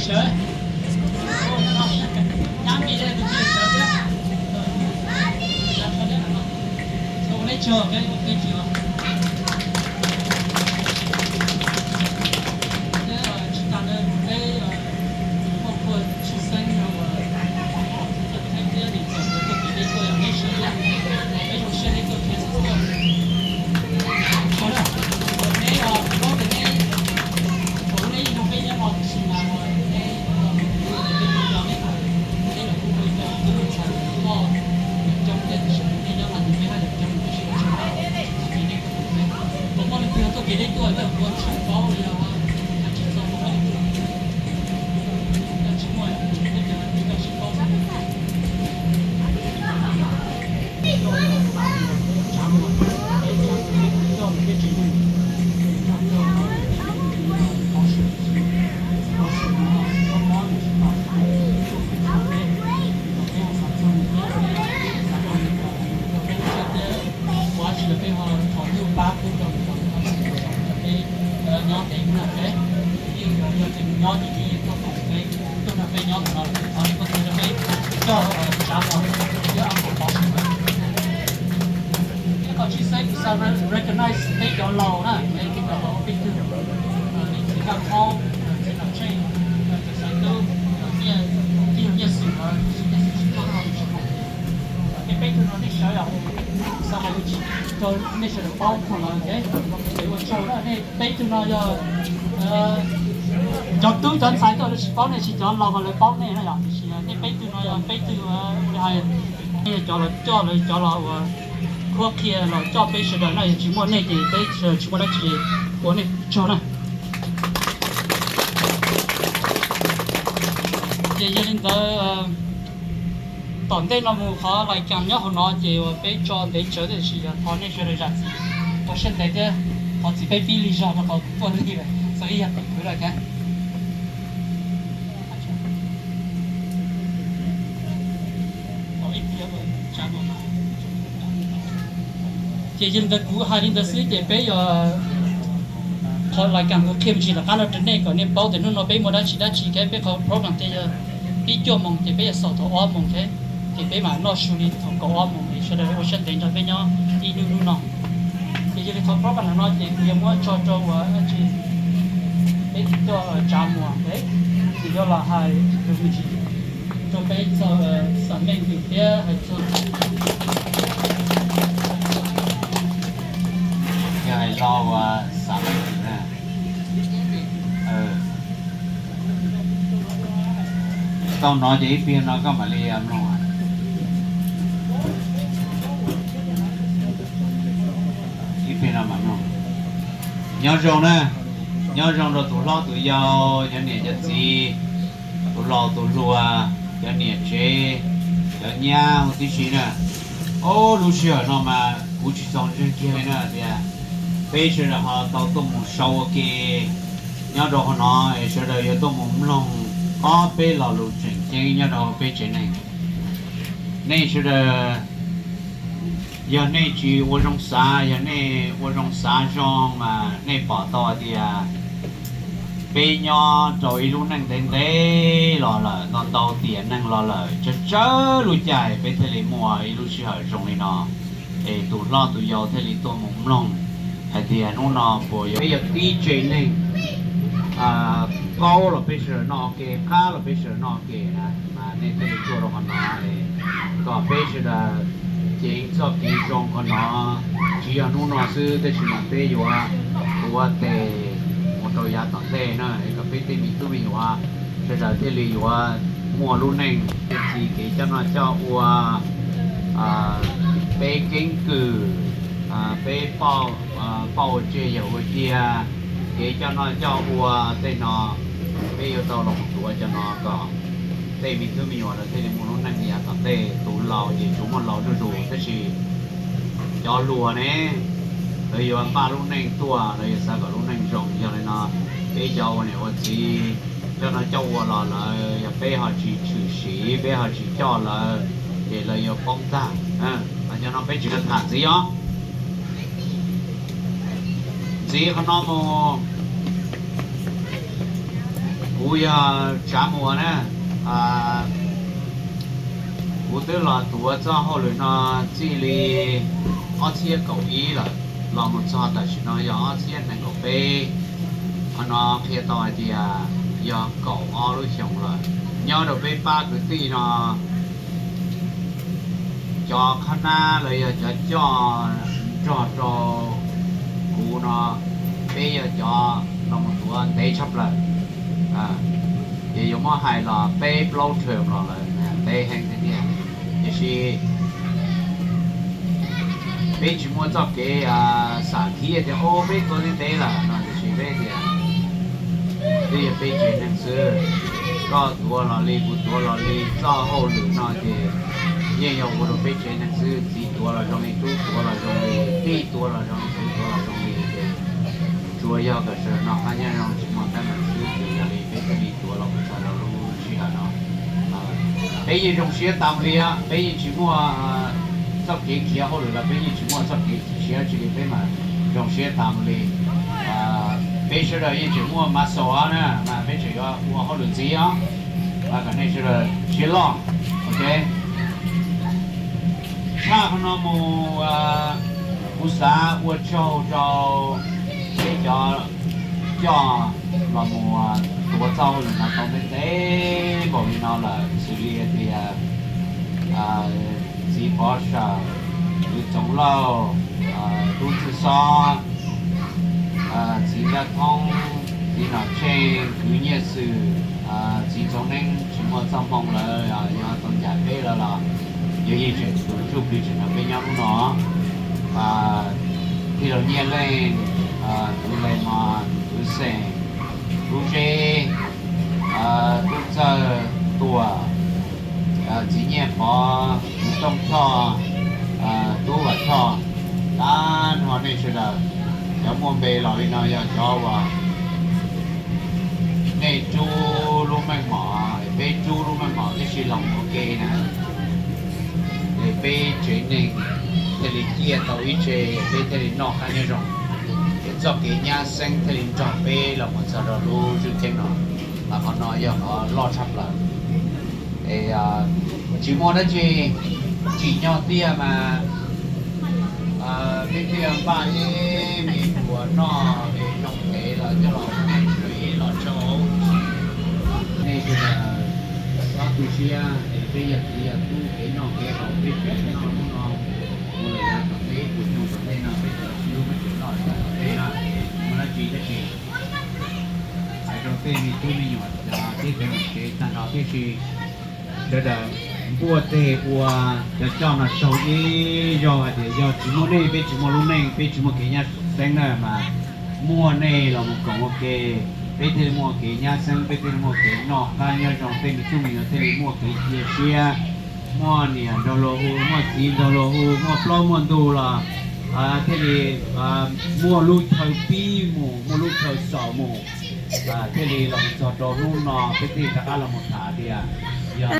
Sawv. Nyab me tus sawv thiab. Ua neb tsaug, ua peb tsis os. Thiab tsis tas ntawd peb muaj pua tshwj xeeb uas txawj thiab nim txawm nkawd tuaj kev deb tuaj yog neb sawv thiab. Peb zoo siab neb tuaj kev xwb tuaj. Sawv na, neb paub tias neb thaum lub neb yeej nrog peb nyob no tab sis mas neb peb tus yog neb, neb los kuj ua ib co tub ntxhais loj coob thiab tab sis neb nyob mas nws peb haj yam coob tab sis ua tsaug, tsis tau kev neb tuaj peb. Thaum muaj leej twg tuaj kev deb tuaj yog ua tsis paub los yog hais tsis txog thaum muaj leej twg, yog tsis muaj peb cov tsis paub. Ua tsis yog peb ho thov ntuj pab pub rau nws kom nws ho tsis txhob peb nyob ntev hnub no peb, yeej yog ces nws nyob ces nws yeej tuaj koom peb, tuaj nrog peb nyob ntawm no lawm, thov nws tuaj qhia rau peb coj tsav mos thiab ob qho pov tseg. Ib qho tshwj xeeb kuv xav recognize peb cov laus na, peb cov laus peb twg, nej txiv Vaj Khaub, txiv Nom Tsheej, txiv Xaiv Tub, Nyiaj, Nyiaj Xwm lawv, Nyiaj Xwm tsis tuaj no tsis koom. Ces peb tug no nej sawv los, xav hais lus tsis rau nej sawv daws paub qhov lawm, es ua tsaug na. Nej peb tug no yog cov tub cov ntxhais tuaj lawv tsis paub nej, tsis cov laus mas lawv paub nej na yom. Tiam sis nej peb tug no yog peb tug, ua li hais, nej yog cov los coj lawv, cov los ua qhuab qhia los coj peb sawv daws na, yog tsis muaj nej ces peb sawv daws tsis muaj dab tsi, ua nej tsaug na. Ces yog li ntawd, tom ntej no mus qhov lais kas nyob hauv no ces uas peb tso ntev tsawv tiam sis yog thov nej sawv daws zam txim, ua siab ntev thiab thov txim peb pib lig zog rau qhov tuaj lig, txog ib yam tim kwv lawm thiab. Ces yog li ntawd kuv hais li ntawd xwb ces peb yog qhov lais kas kuv qhia me ntsis tom qab no rau nej kom nej paub tias hnub no peb muaj dab tsi dab tsi thiab peb qhov program ces yog ib cuaj moos ces peb yuav xaus thaum ob moos thiab, ces peb mam noj su li thaum kaum ob moos es sawv daws ua siab ntev nrog peb nyob ib hnub hnub no. Ces yog li qhov program no ces kuv yuav muab tso rau uas dab tsi peb tus coj tsav muas, nws yuav los hais lus me ntsis rau peb txog xam meej thiab hais txog, yog hais lo uas xam meej na. Tau hnov ces ib pliag no koj mam li mloog. Ib pliag no mam mloog. Nyob zoo na, nyob zoo rau tus hlob tus yau, cov niam cov txiv, tus laus tus hluas, cov niam tsev, cov nyab huv tib si na. Ob lub sij hawm no mas kuv tsis txaus ntseeg kiag li na tias peb sawv daws ho tau tuaj mus sau ua ke nyob rau qhov no es sawv daws yuav tuaj mus mloog ob peb lo lus tseem ceeb nyob rau peb tsev neeg. Nej sawv daws, yog nej tsis ua zoo xav, yog nej ua zoo xav zoo mas nej pom tau tias peb nyob rau ib lub neej ntev ntev los lawm, ntau ntau tiam neeg los lawm, tsawg tsawg lub caij peb thiaj li muaj ib lub sij hawm zoo li no, es tus hlob tus yau thiaj li tuaj mus mloog hais tias hnub no puas yog peb yog tib tsev neeg qaub los peb sawv daws noj ua ke, qab los peb sawv daws noj ua ke na, mas nej thiaj li tuaj rau qhov no es kom peb sawv daws ceev txoj kev zoo qhov no. Tsis yog hnub no xwb tab sis mas peb yuav tuav tes mus rau yav tom ntej na, es kom peb tej me tub me nyuam sawv daws thiaj li yuav muaj lub neej txi kev coj noj coj ua, peb keeb kwm, peb pauj ua tsiaj yawg ua cia, kev coj noj coj ua tej no peb yuav tau los tuav cov no kom tej me tub me nyuam lawv thiaj li muaj lub neej yav tom ntej. Tus laus ces tsuas muaj laus zuj zus tab sis cov hluas ne, lawv yuav npaj lub neej tuaj, lawv yuav xav kom lub neej zoo. Yog li no peb cov ua niam ua txiv coj noj coj ua los lawm yog peb ho tsis tshwm sim, peb ho tsis coj lawv ces lawv yuav poob tag. Cov no peb tsis tham ntxiv os. Ntxiv qhov no mus, Kuv yog Tsav Muas na. Kuv twb los tuav txoj hauj lwm no txij li ob txhiab kaum ib lawm, los mus txog tam sim no yog ob txhiab nees nkaum peb. Qhov no qhia tau hais tias yog kaum ob lub xyoos lawm. Nyob rau peb pab kwv tij no, cov qhab nab los yog cov coj nrog rau kuv no, peb yog cov los mus tuav ntev tshaj plaws. Ces yuav muab hais los peb plaub term los lawm, ntev heev tiag tiag. Tiam sis peb tsis muaj txoj kev xam khib tias o peb tuav ntev ntev lawm no, tiam sis peb tias twb yog peb tsev neeg xwb, koj tuav los li kuv tuav los li, txoj hauj lwm no ces yeej yog ua rau peb tsev neeg xwb. Txiv tuav los zoo li, tub tuav los zoo li, tij tuav los zoo li, txiv tuav los zoo li, ces tsuas yog kom sawv noj qab nyob zoo tsis muaj teeb meem xwb, ces yog li peb thiaj li tuav los mus txog rau lub sij hawm no. Peb yeej zoo siab tas mus li os, peb yeej tsis muaj txoj kev khiav hauj lwm los peb yeej tsis muaj txoj kev chim siab tsi li, peb mas zoo siab tas mus li. Peb sawv daws yeej tseem muaj muscle na, mas peb tseem yuav ua hauj lwm ntxiv os. Kom nej sawv daws siab loj, ok. Tshaj qhov no mus, kuv xav ua tsaug rau peb cov coj los mus tuav txoj hauj lwm no tau ntev ntev npaum li no lawm, xws li tias txiv Pov Sawm, kwv Txoov Lauj, tub Txwj Xob, txiv Ntaj Thoob, txiv Nom Tsheej, kwv Nyiaj Xwm, txiv Ntxoov Neeb, tsis muaj txoj hmoo lawm, yog tau ncaim peb lawm los yog yeej tseem tus ntsuj plig tseem nrog peb nyob hnub no. Tij laug Nyiaj Leej, kwv Leej Mos, kwv Xeem, Tub Zeb, tub Txawj Tuam, txiv Nyiaj Pov, kwv Tooj Choj, tub Vam Choj, tag nrho nej sawv daws, cov muaj npe los li no yog cov uas nej rub lub meej mom, peb rub lub meej mom tib si los ua ke na, es peb tsev neeg thiaj li ciaj tau ib tse, peb thiaj li noj qab nyob zoo, es txoj kev nyab xeeb thiaj li nrog peb los mus txog rau lub zwj ceeb no. Mas qhov no yog qhov loj tshaj plaws. Es tsis muaj dab tsi, tsim nyog tiag mas peb thiaj npaj ib me tus noj me zoo pem los coj los ua nej sawv daws los tsaug. Nej sawv daws txhob tu siab, es peb yog txiv yog tub kev noj kev haus peb tseem noj hnub no mus lawm yav tom ntej, puas xyoo tom ntej no peb tseem sib hlub peb tseem noj yav tom ntej na. Tsis muaj dab tsi tab sis hais rau tej me tub me nyuam cov teb chaws tsev tag nrho tib si, sawv daws npuaj teg ua cov coj no tsaug ib zaug hais tias yog tsis muaj nej peb tsis muaj lub neej, peb tsis muaj kev nyab xeeb na, mas muaj nej los mus koom ua ke, peb thiaj li muaj kev nyab xeeb, peb thiaj li muaj kev noj qab nyob zoo, tej me tub me nyuam thiaj li muaj kev cia siab, muaj niam nrog luag hu, muaj txiv nrog luag hu, muaj plaub muaj ntug los thiaj li muaj lub chaw pib mus, muaj lub chaw xaus mus, thiaj li los txog rau hnub no peb thiaj rov qab los mus tham tias yog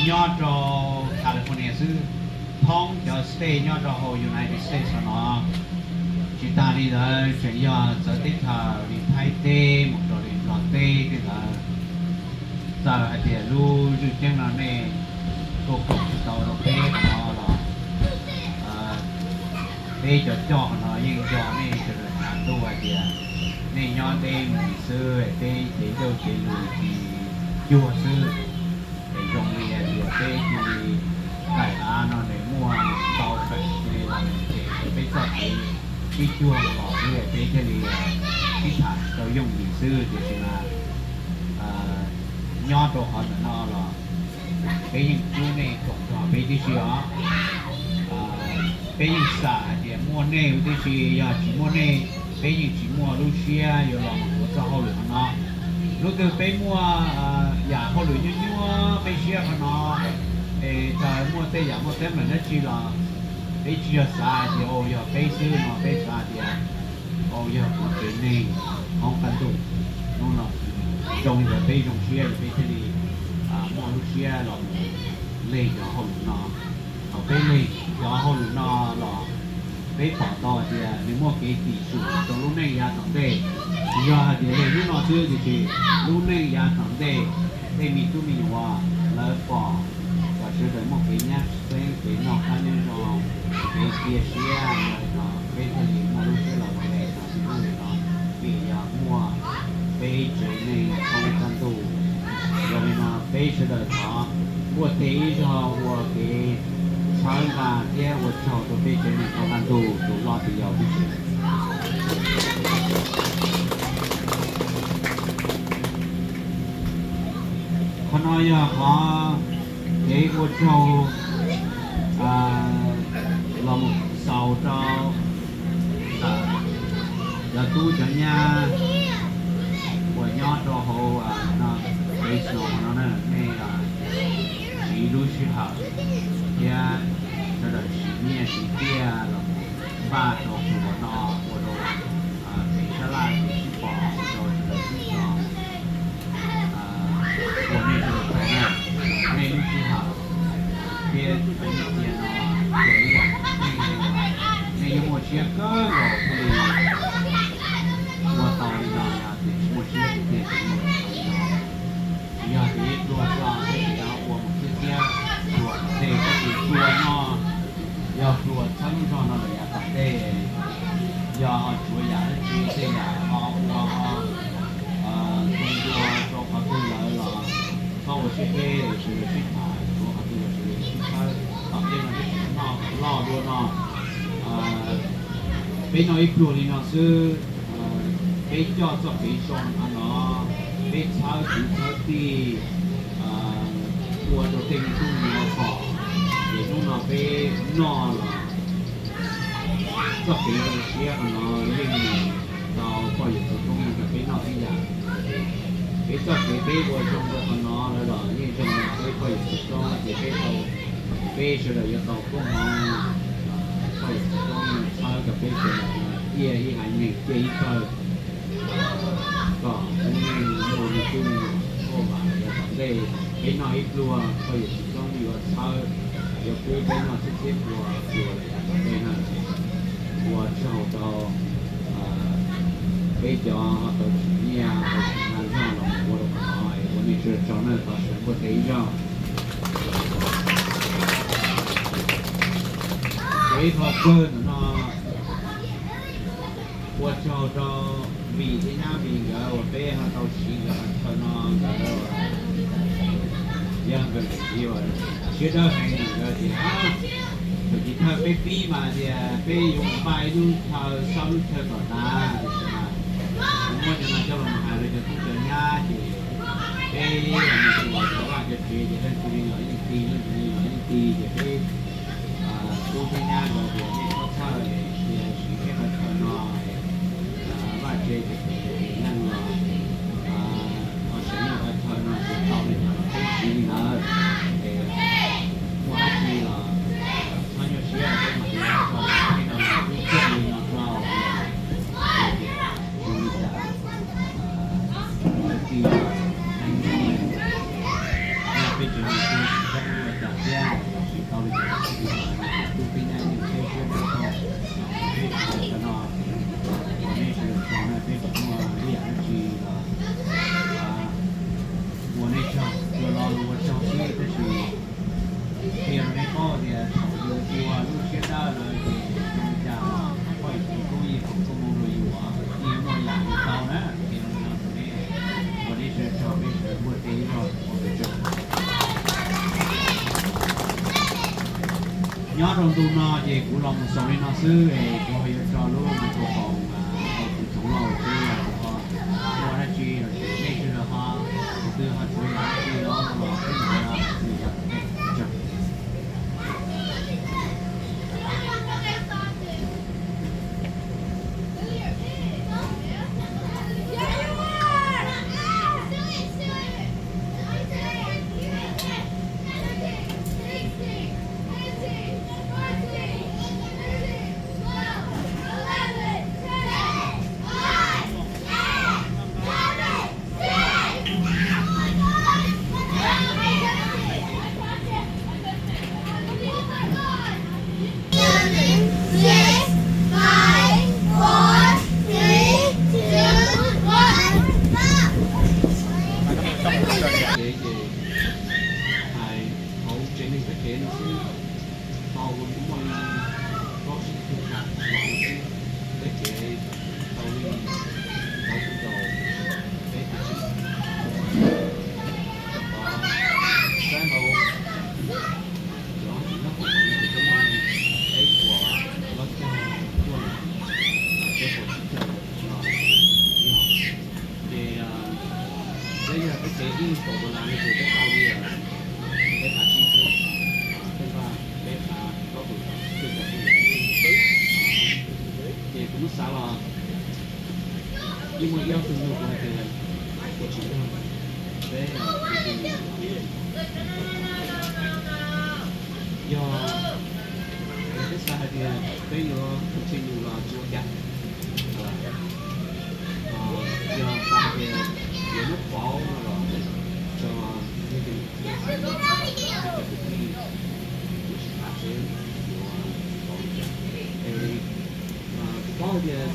nyob rau California xwb, thoob cov state nyob rau hauv United States no, tsis tas li ntawd tseem yog txawv teb chaws li Thaib teb mus rau li Nplog teb tej ntawd. Txawm hais tias lub zwj ceeb no nej kuj koom tsis tau rau peb qhov no los, peb cov coj qhov no yeej nco nej sawv daws tsav ntuj hais tias nej nyob deb mus xwb, peb cev ncauj cev lus tsis cuag xwb. Es zoo li hais tias peb cia li daim av no nws muaj ntau fem li los mus ces peb txoj kev sib cuag los xwb peb thiaj li sib tham tau yooj yim xwb, tiam sis mas nyob rau qhov ntawm no los peb yeej rub nej koom nrog peb tib si os. Peb yeej xam hais tias muaj nej huv tib si, yog tsis muaj nej peb yeej tsis muaj lub siab yuav los mus ua txoj hauj lwm qhov no. Lub twg peb muaj yam hauj lwm nyuaj nyuaj peb siab qhov no, es txawm muaj tej yam muaj teeb meem dab tsi los peb tsis yog xav hais tias yog peb xwb no, peb xav hais tias yog kuv tsev neeg hoob qab ntuj, hnub no zoo li ntawd peb zoo siab es peb thiaj li muaj lub siab los mus leej cov hauj lwm no. Thaum peb leej cov hauj lwm no los peb pom tau hais tias nws muaj kev tim tsum rau lub neej yav tom ntej. Yog hais tias hnub no xwb tiam sis lub neej yav tom ntej, tej me tub me nyuam lawv pom, kom sawv daws muaj kev nyab xeeb, kev noj qab nyob zoo, kev cia siab, yog li no peb thiaj li muaj lub siab los mus le no xwb li no, vim yog muaj peb tsev neeg thoob qab ntuj. Yog li no peb sawv daws thov npuaj teg ib zaug ua kev txhawb nqa thiab ua tsaug rau peb tsev neeg thoob qab ntuj tus loj tus yau tib si. Qhov no yog qhov kev ua tsaug los mus xaus rau cov tub cov nyab uas nyob rau hauv kev xaus no na, nej siv lub sij hawm thiab sawv daws siv nyiaj siv txiaj los npaj rau qhov no ua rau kev sab laj kev sib pom rau sawv daws sib txog ua nej sawv daws tau na. Nej lub sij hawm thiab nej cia no yog ib yam nej yuav muaj siab kawg nkaus thiaj li ua tau li no, yog tias tsis muaj siab tiag tiag tsis muaj li no. Yog tias ib pluag txoj peb tseem ua mus xwb thiab, pluag tom ntej peb tseem pluag no, yog pluag txhawb lub zog no lawm yav tom ntej, yog ho tshuav yam dab tsi tej yam ho ua ho tu ntua rau qhov twg lawm los txhob ua siab deb, sawv daws sib tham, tshuav qhov twg los sawv daws sib txhawb. Tom ntej no peb tseem noj kom loj dua no, peb noj ib pluag li no xwb, peb coj txoj kev zoo qhov no, peb txhawb kwv txhawb tij ua rau tej me tub me nyuam pom, ces hnub no peb noj los txoj kev zoo siab qhov no yeej tau poj yawm txwv koob rau peb noj tib yam. Peb txoj kev peb ua zoo rau qhov no lawm los yeej zoo rau peb poj yawm txwv koob, ces peb tau, peb sawv daws yuav tau koob hmoov poj yawm txwv koob txhawb rau peb sawv daws no ciaj ib haiv neeg ciaj ib pawg kom lub neej muaj me tub me nyuam muaj vam yav tom ntej. Peb noj ib pluag poj yawm txwv koob yuav txhawb, yuav pub peb noj txhiab txhiab ua pluag lawm yav tom ntej na. Ua tsaug rau peb cov ho tau tsim nyiaj tau tsim nqa zog los ua rau qhov no es ua nej sawv daws tsaug na, thov sawv npuaj teg ib zaug. Ces ib qho kawg ntawm no ua tsaug rau Vim thiab Nyab Vim nkawd uas peb ho tau siv nkawd qhov chaw no, nkawd yog nkawd siab dawb heev, nkawd tias thaum chiv thawj peb pib mas tias peb yuav mus npaj ib lub chaw, sab lub chaw tom nav, tiam sis mas kuv muab cov no coj los hais rau cov tub cov nyab ces peb mus txog cov vaj cov tsev ces leej twg li los yeej ti, leej twg li los yeej ti, ces peb tub thiab nyab nkawd tias nej txhob txhawj, cia siv peb qhov chaw no, vaj tse ces pem tus neeg los ho seev lawm qhov chaw no ces tau li no los peb siv li ntawd. Es muaj dab tsi los txhob nyuaj siab, peb mam li ua tau, peb tau los ib txoj li no rau, ua tias zoo li cas lawv ti, neeg ti, yog peb tsev neeg tu tsis txhob ua cas thiab, siv tau li cas los siv li ntawd, tub peb nyab yeej peb siab ntev tau, peb tsis ua qhov no, ua nej sawv daws tsaug na, peb tsis muaj ib yam dab tsi los ua nej tsaug, ua los ua tsaug xwb tab sis qhia rau nej paub tias thaum yus ua lub siab dawb lawm ces zoo li cas los poj yawm txwv koob yeej foom koob hmoov rau yus, yeej muaj yam li tau na, qhia rau nej, ua nej sawv daws tsaug, peb sawv daws npuaj teg ib zaug ua peb tsaug. Nyob rau ntu no ces kuv los mus xaus li no xwb es kuv ho yuav tso lub microphone rau tus tsoom lauj, tus ho muaj dab tsi los nej sawv daws ho, tus twg ho tshuav yam dab tsi los no los peb mam li hais li yav tom ntej. Peb xwb tau muaj li plaub tsib tug tham los xwb, peb tsev tau li ntau tus nkaus, peb tsis tau saib hauv cov tsis nyob hauv tus cov muaj peb puas ob cag cuaj los peb puas tsib caug los yog. Ces peb yog peb tsev ib puas dollar no ces peb tau li peb phav tsib xwb, tej npaj peb phav plaub puas cuaj caum. Ces kuv muab xav los yeej muaj ib ob tug nug kuv hais tias puas tsis yog peb continue, yog peb xav hais tias peb yuav continue los tsis ua cas, yog xav hais tias yuav muab pauv no los tso, yog tias peb cov kwv tij yuav sib tham seb yuav pauv li cas. Es kuv paub hais tias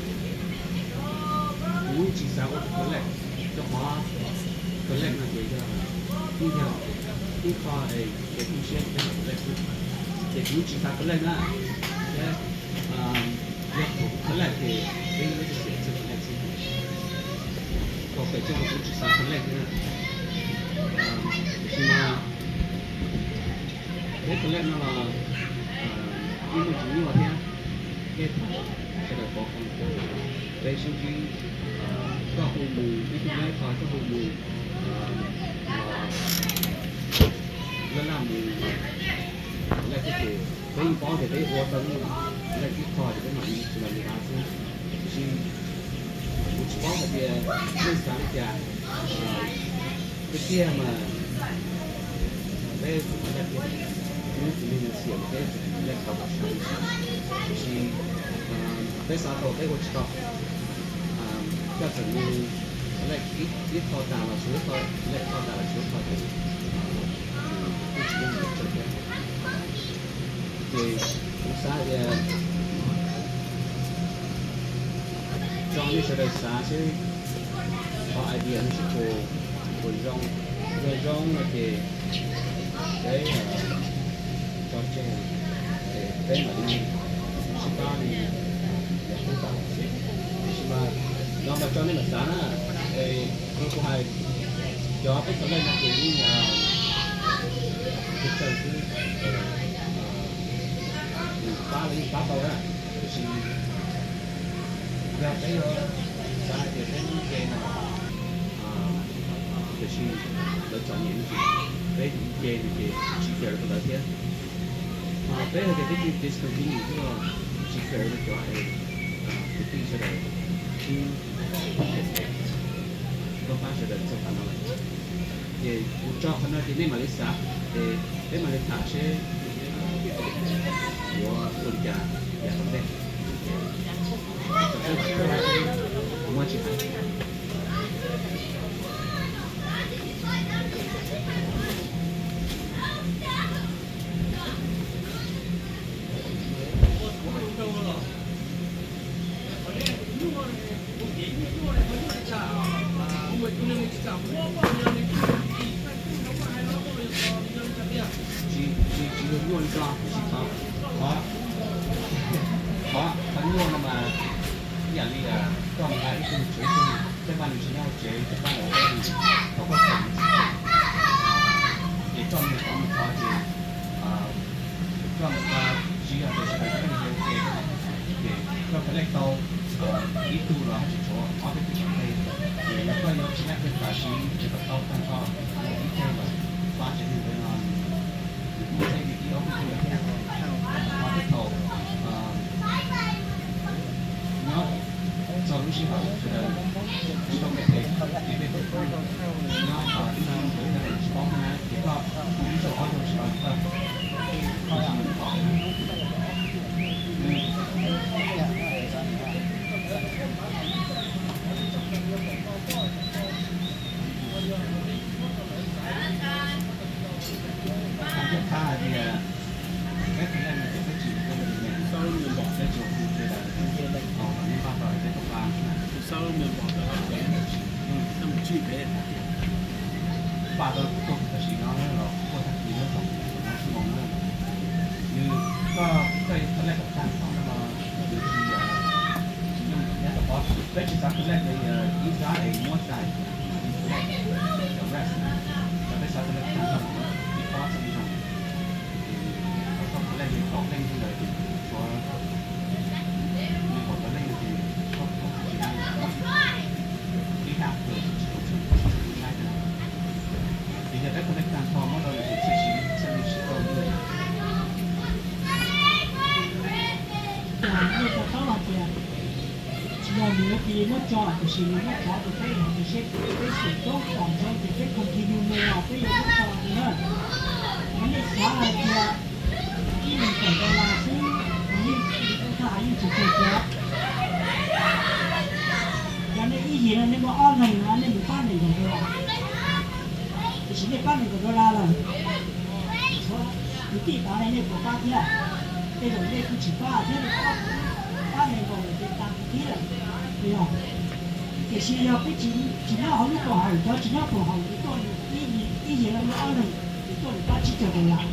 kuv tsis xav ua tus collect, rau qhov collect no ces yog ib yam ib qho es kev tu siab peb mam collect xwb. Ces kuv tsis xav collect na, thiab yog kuv collect ces peb lub txoj sia txawj collect xwb. Thaum pem txog kuv tsis xav collect na, tiam sis mas peb collect no los yeej muaj tus nyuaj thiab, thiab sawv daws pov qhov mus rau peb sib ntsib, koj hu mus ib tug neb qhov koj hu mus laj laj mus collect xwb ces peb yeej paub tias peb ua tau yeej collect ib qho ces peb mam li sawv daws mus av xwb. Tiam sis kuv tsis paub hais tias nej xav li cas, tiag tiag mas peb collect thiab, hnub tsis muaj nyiaj xiam mas peb collect tau kom sai li cas. Tiam sis peb xav tau peb ua tsis tau, koj txawm mus collect ib qho tas los tshuav ib qho, collect ib qho tas los tshuav ib qho ces nws kuj tsis yeej mus tsawg thiab. Ces kuv xav tias tso nej sawv daws xav seb qhov idea no seb puas, puas zoo. Yog zoo no ces peb tso tseg, ces peb mam li sib pab li yav tag los xwb. Tiam sis mas no mas tso nej mam xav na, es kuv hais cov peb collect no ces yeej tsawg xwb, nws pab los yeej pab tau na. Tiam sis yog peb yuav xav hais tias peb lub nce no, tiam sis lawv txom nyem me ntsis, peb lub nce no ces tsis fair rau lawv thiab. Peb hais tias peb cia li discontinue xwb los tsis fair rau cov es kwv tij sawv daws twb tuaj pab sawv daws txog tav no lawm. Ces kuv tso qhov no ces nej mam li xav, es peb mam li tham seb yuav ua li cas yav tom ntej. Muaj tsis hais. Tsis, tsis, tsis yog nyuaj li ko, tsis, qhov, qhov, qhov nyuaj no mas ib yam li koj mus nqa ib tug tshuav ib tug, tej paj nws tsis nyob hauv tsev, tej paj nws tau koj txog nws tsis tseem, ces koj mus thov mus thov ces koj mus nqa, tsis yog tias sawv daws koj leej ua ke, ces koj collect tau ib tug los haj tseem tshuav ob peb tug tom ntej, ces yog koj yuav collect tej tam sim ces kom tau tag nrho ib teg los pab tsev neeg ntawd no nws kuj tsheej li ib ob peb tug lawm thiab. Ho tej thaum nyob txog lub sij hawm sawv daws tsis tau me tes, ces peb kuj nyob ib hnub ntawd sawv daws tsis paub na, ces koj ib zaug ob zaug tsis tau koj. Qhov thiaj qhab hais tias peb tsis leej no ces peb tsis ua tus me, peb tsuas hu tias thaum nej npaj tau peb tuaj nqa na. Npaj tau tuaj tam sim no los tuaj tag kis no thaum no tsis moo na. Peb tsis xav collect li, ib xab es muab tag, ib xab es cov rest na, cov peb xav collect tag nrho ib pob txog ib zoo. Ces tau collect li kaum leej xwb ntawd ces tshuav nees nkaum tawm leej no ces tsis tau tsis tau ib hab tsis tau saib. Ces yog peb collect tag nrho muab rau lawm ces thiaj li tsis tau lawm. Nej to taub hais tias tsis yog nws cia li muab tso, tiam sis nws muab tso ces peb hais tias seb peb xyuam toob pom zoo ces peb continue mus los peb yuav muab tso na. Yog nej xav hais tias ib nees nkaum dollar xwb, yeej thaj yeej tsis tsawg kiag. Yog nej ib yim no nej muaj ob leeg no nej mus pab nees nkaum dollar, tiam sis nej pab nees nkaum dollar lawm, tshuav kwv tij tod ne nej puas pab thiab? Tej zaum nej kuj tsis pab thiab, nej pab nees nkaum lawm ces tas kwv tij lawm, puas yog? Tiam sis yog peb tsis nyob hauv lub koom haum, cov tsis nyob koom haum ces tuaj nws ib yim no muaj ob leeg, ces tuaj nws pab tsib caug dollar,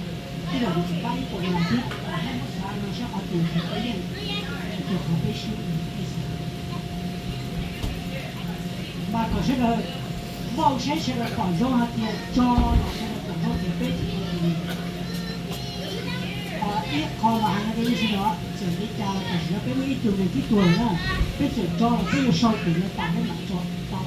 tej zaum nws tsis pab ib caug dollar thiab, nej muab xav no saib qhov twg peb yeej, qhov peb swb. Mas kom sawv daws npauj saib sawv daws pom zoo hais tias tso los sawv daws pom zoo tias peb tsis tau tus li. Ib qho los hais no rau ib si no, txawm li cas los tam sim no peb muaj ib tug neeg twb tuag lawm na, peb txawm tso los peb yuav sau tus no tas peb mam tso tau.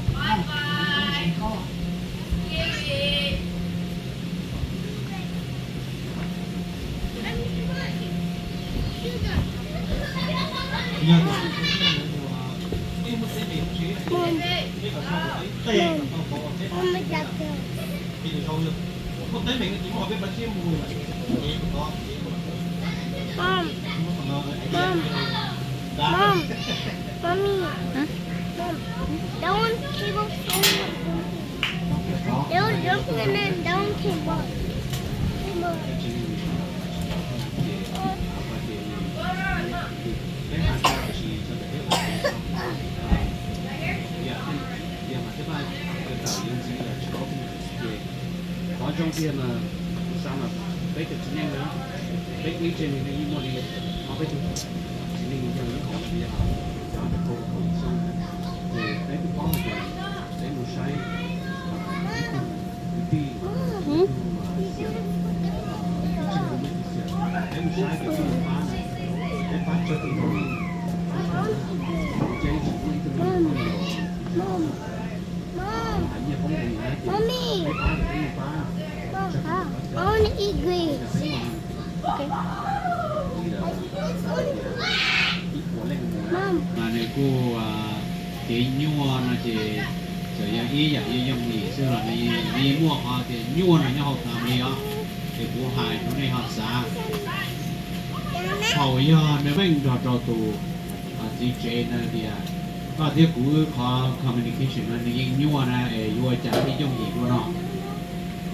Mom, mom, mom, mommy, mom, that one table. That one jumping and then that one came up. Came up. Qhov zoo tiag mas kuv xav mas peb cov txiv neej na, peb ib tse neeg yeej muaj li, ho peb tug txiv neej yog ib qho yog cov kaum xyoo, ces peb kuj paub hais tias peb mus saib ib tug kwv tij, ib tug xiam, ib tug xiam, peb mus saib cov tij pab na, peb pab tsawg tus zoo li, ces tsis muaj ib tug neeg los Mommy, Mom, I want to eat grapes. Okay. Mom. Mas nws kuj kev nyuaj no ces txawm yog ib yam yooj yim xwb los nws yeej muaj qhov tias nyuaj no nyob hauv tas li os. Ces kuv hais rau nej ho xav thaum yog nws meej nrog rau tus txiv tsev no tias koj thiab kuv wb qhov communication no nws yeej nyuaj na es yuav ua cas thiaj yooj yim dua no.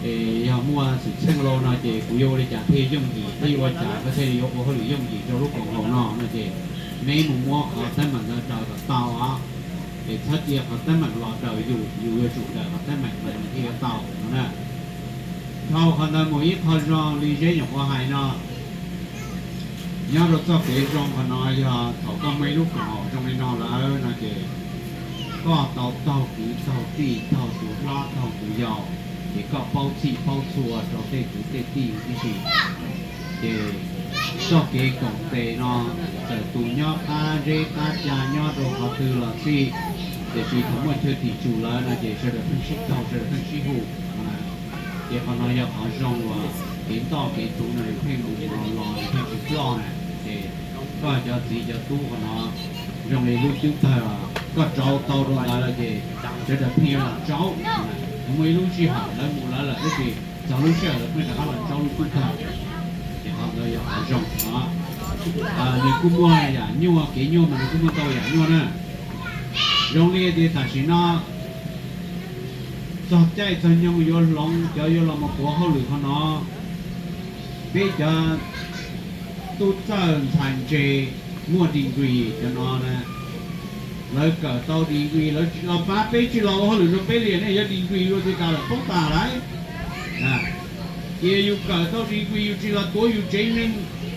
Es yog muaj xwm txheej los no ces kuv yuav ua li cas thiaj yooj yim, thiaj yuav ua cas koj thiaj li yuav ua hauj lwm yooj yim rau lub koom haum no no ces neb mus muab qhov teeb meem ntawd raws kom tau os. Es txhob cia qhov teeb meem los raws yus, yus yuav tsum raws qhov teeb meem mas nws thiaj yuav tau no na. Dhau qhov ntawd mus ib qho zoo li Zeb nyuam qhuav hais no, nyob rau txoj kev zoo qhov no yog thaum koj muaj ib lub koom haum zoo li no lawm no ces koj tau taug kwv taug tij, taug tus hlob taug tus yau, ces koj paub txhij paub txhua rau tej kwv tej tij tib si. Ces txoj kev koom tes no txawm tus nyob qab zeb qab ca nyob rau qhov twg los xij, tiam sis thaum muaj chaw tim tsum lawm no ces sawv daws pheej sib taug, sawv daws pheej sib hu. Ces qhov no yog qhov zoo uas kev ntoj kev tuv no nws pheej mus los los nws pheej tsis ploj na. Ces koj cov txiv cov tub qhov no zoo li lub cub tawg, koj rauv tau rau lawv lawm ces sawv daws pheej yuav los rauv. Muaj ib lub sij hawm lawv mus lawv lawm tab sis txog lub sij hawm lawv pheej rov qab los rauv lub cub tawg. Ces qhov ntawd yog qhov zoo no. Nws kuj muaj yam nyuaj, kev nyuaj mas nws kuj muaj ntau yam nyuaj na. Zoo li tias tam sim no txog caij txog nyoog yuav hloov cov yuav los mus tuav hauj lwm qhov no, peb cov tub txawj ntxhais ntse muaj degree cov no na, lawv kawm tau degree lawv los pab peb tsis los ua hauj lwm rau peb li, nej yog degree dua twg tas lawm poob tas lawm. Cia yus kawm tau degree yus tsis los tuav yus tsev neeg,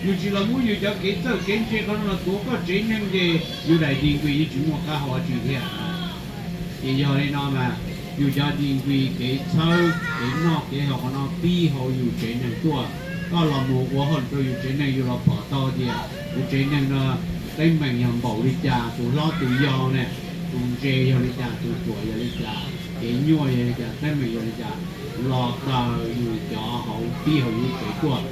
Yus tsis los muab yus cov kev txawj kev ntse qhov no los tuav koj tsev neeg ces yus daim degree yeej tsis muaj qab hau dab tsi thiab. Ces yog li no mas yus cov degree, kev txhawb, kev noj kev haus qhov no pib hauv yus tsev neeg tuaj. Koj los mus ua hauj lwm rau yus tsev neeg, yus los pom tau tias tus tsev neeg no teeb meem yog npaum li cas, tus hlob tus yau ne, tus ntse yog li cas, tus ruam yog li cas, kev nyuaj yog li cas, teeb meem yog li cas, los daws yus cov hauv pib hauv yus tsev tuaj.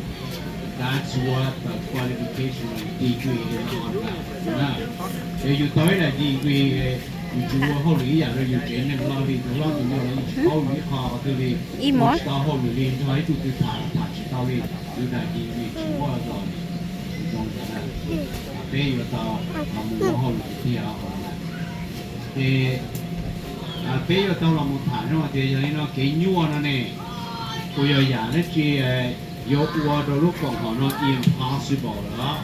That's what the qualification degree is all about. Yog yus tau ib daim degree, yus tsis ua hauj lwm ib yam rau yus tsev neeg los li, tus hlob tus yau los yeej tsis paub yus ib qho qhov twg li, ua tsis tau hauj lwm li, nrog ib tug twg tham los tham tsis tau li, yus daim degree tsis muaj zog li. Zoo li ntawd na, peb yuav tau los mus ua hauj lwm tiag tiag. Ces peb yuav tau los mus tham no tias yog li no kev nyuaj no ne, puas yog yam dab tsi yuav ua rau lub koom haum no impossible lawm?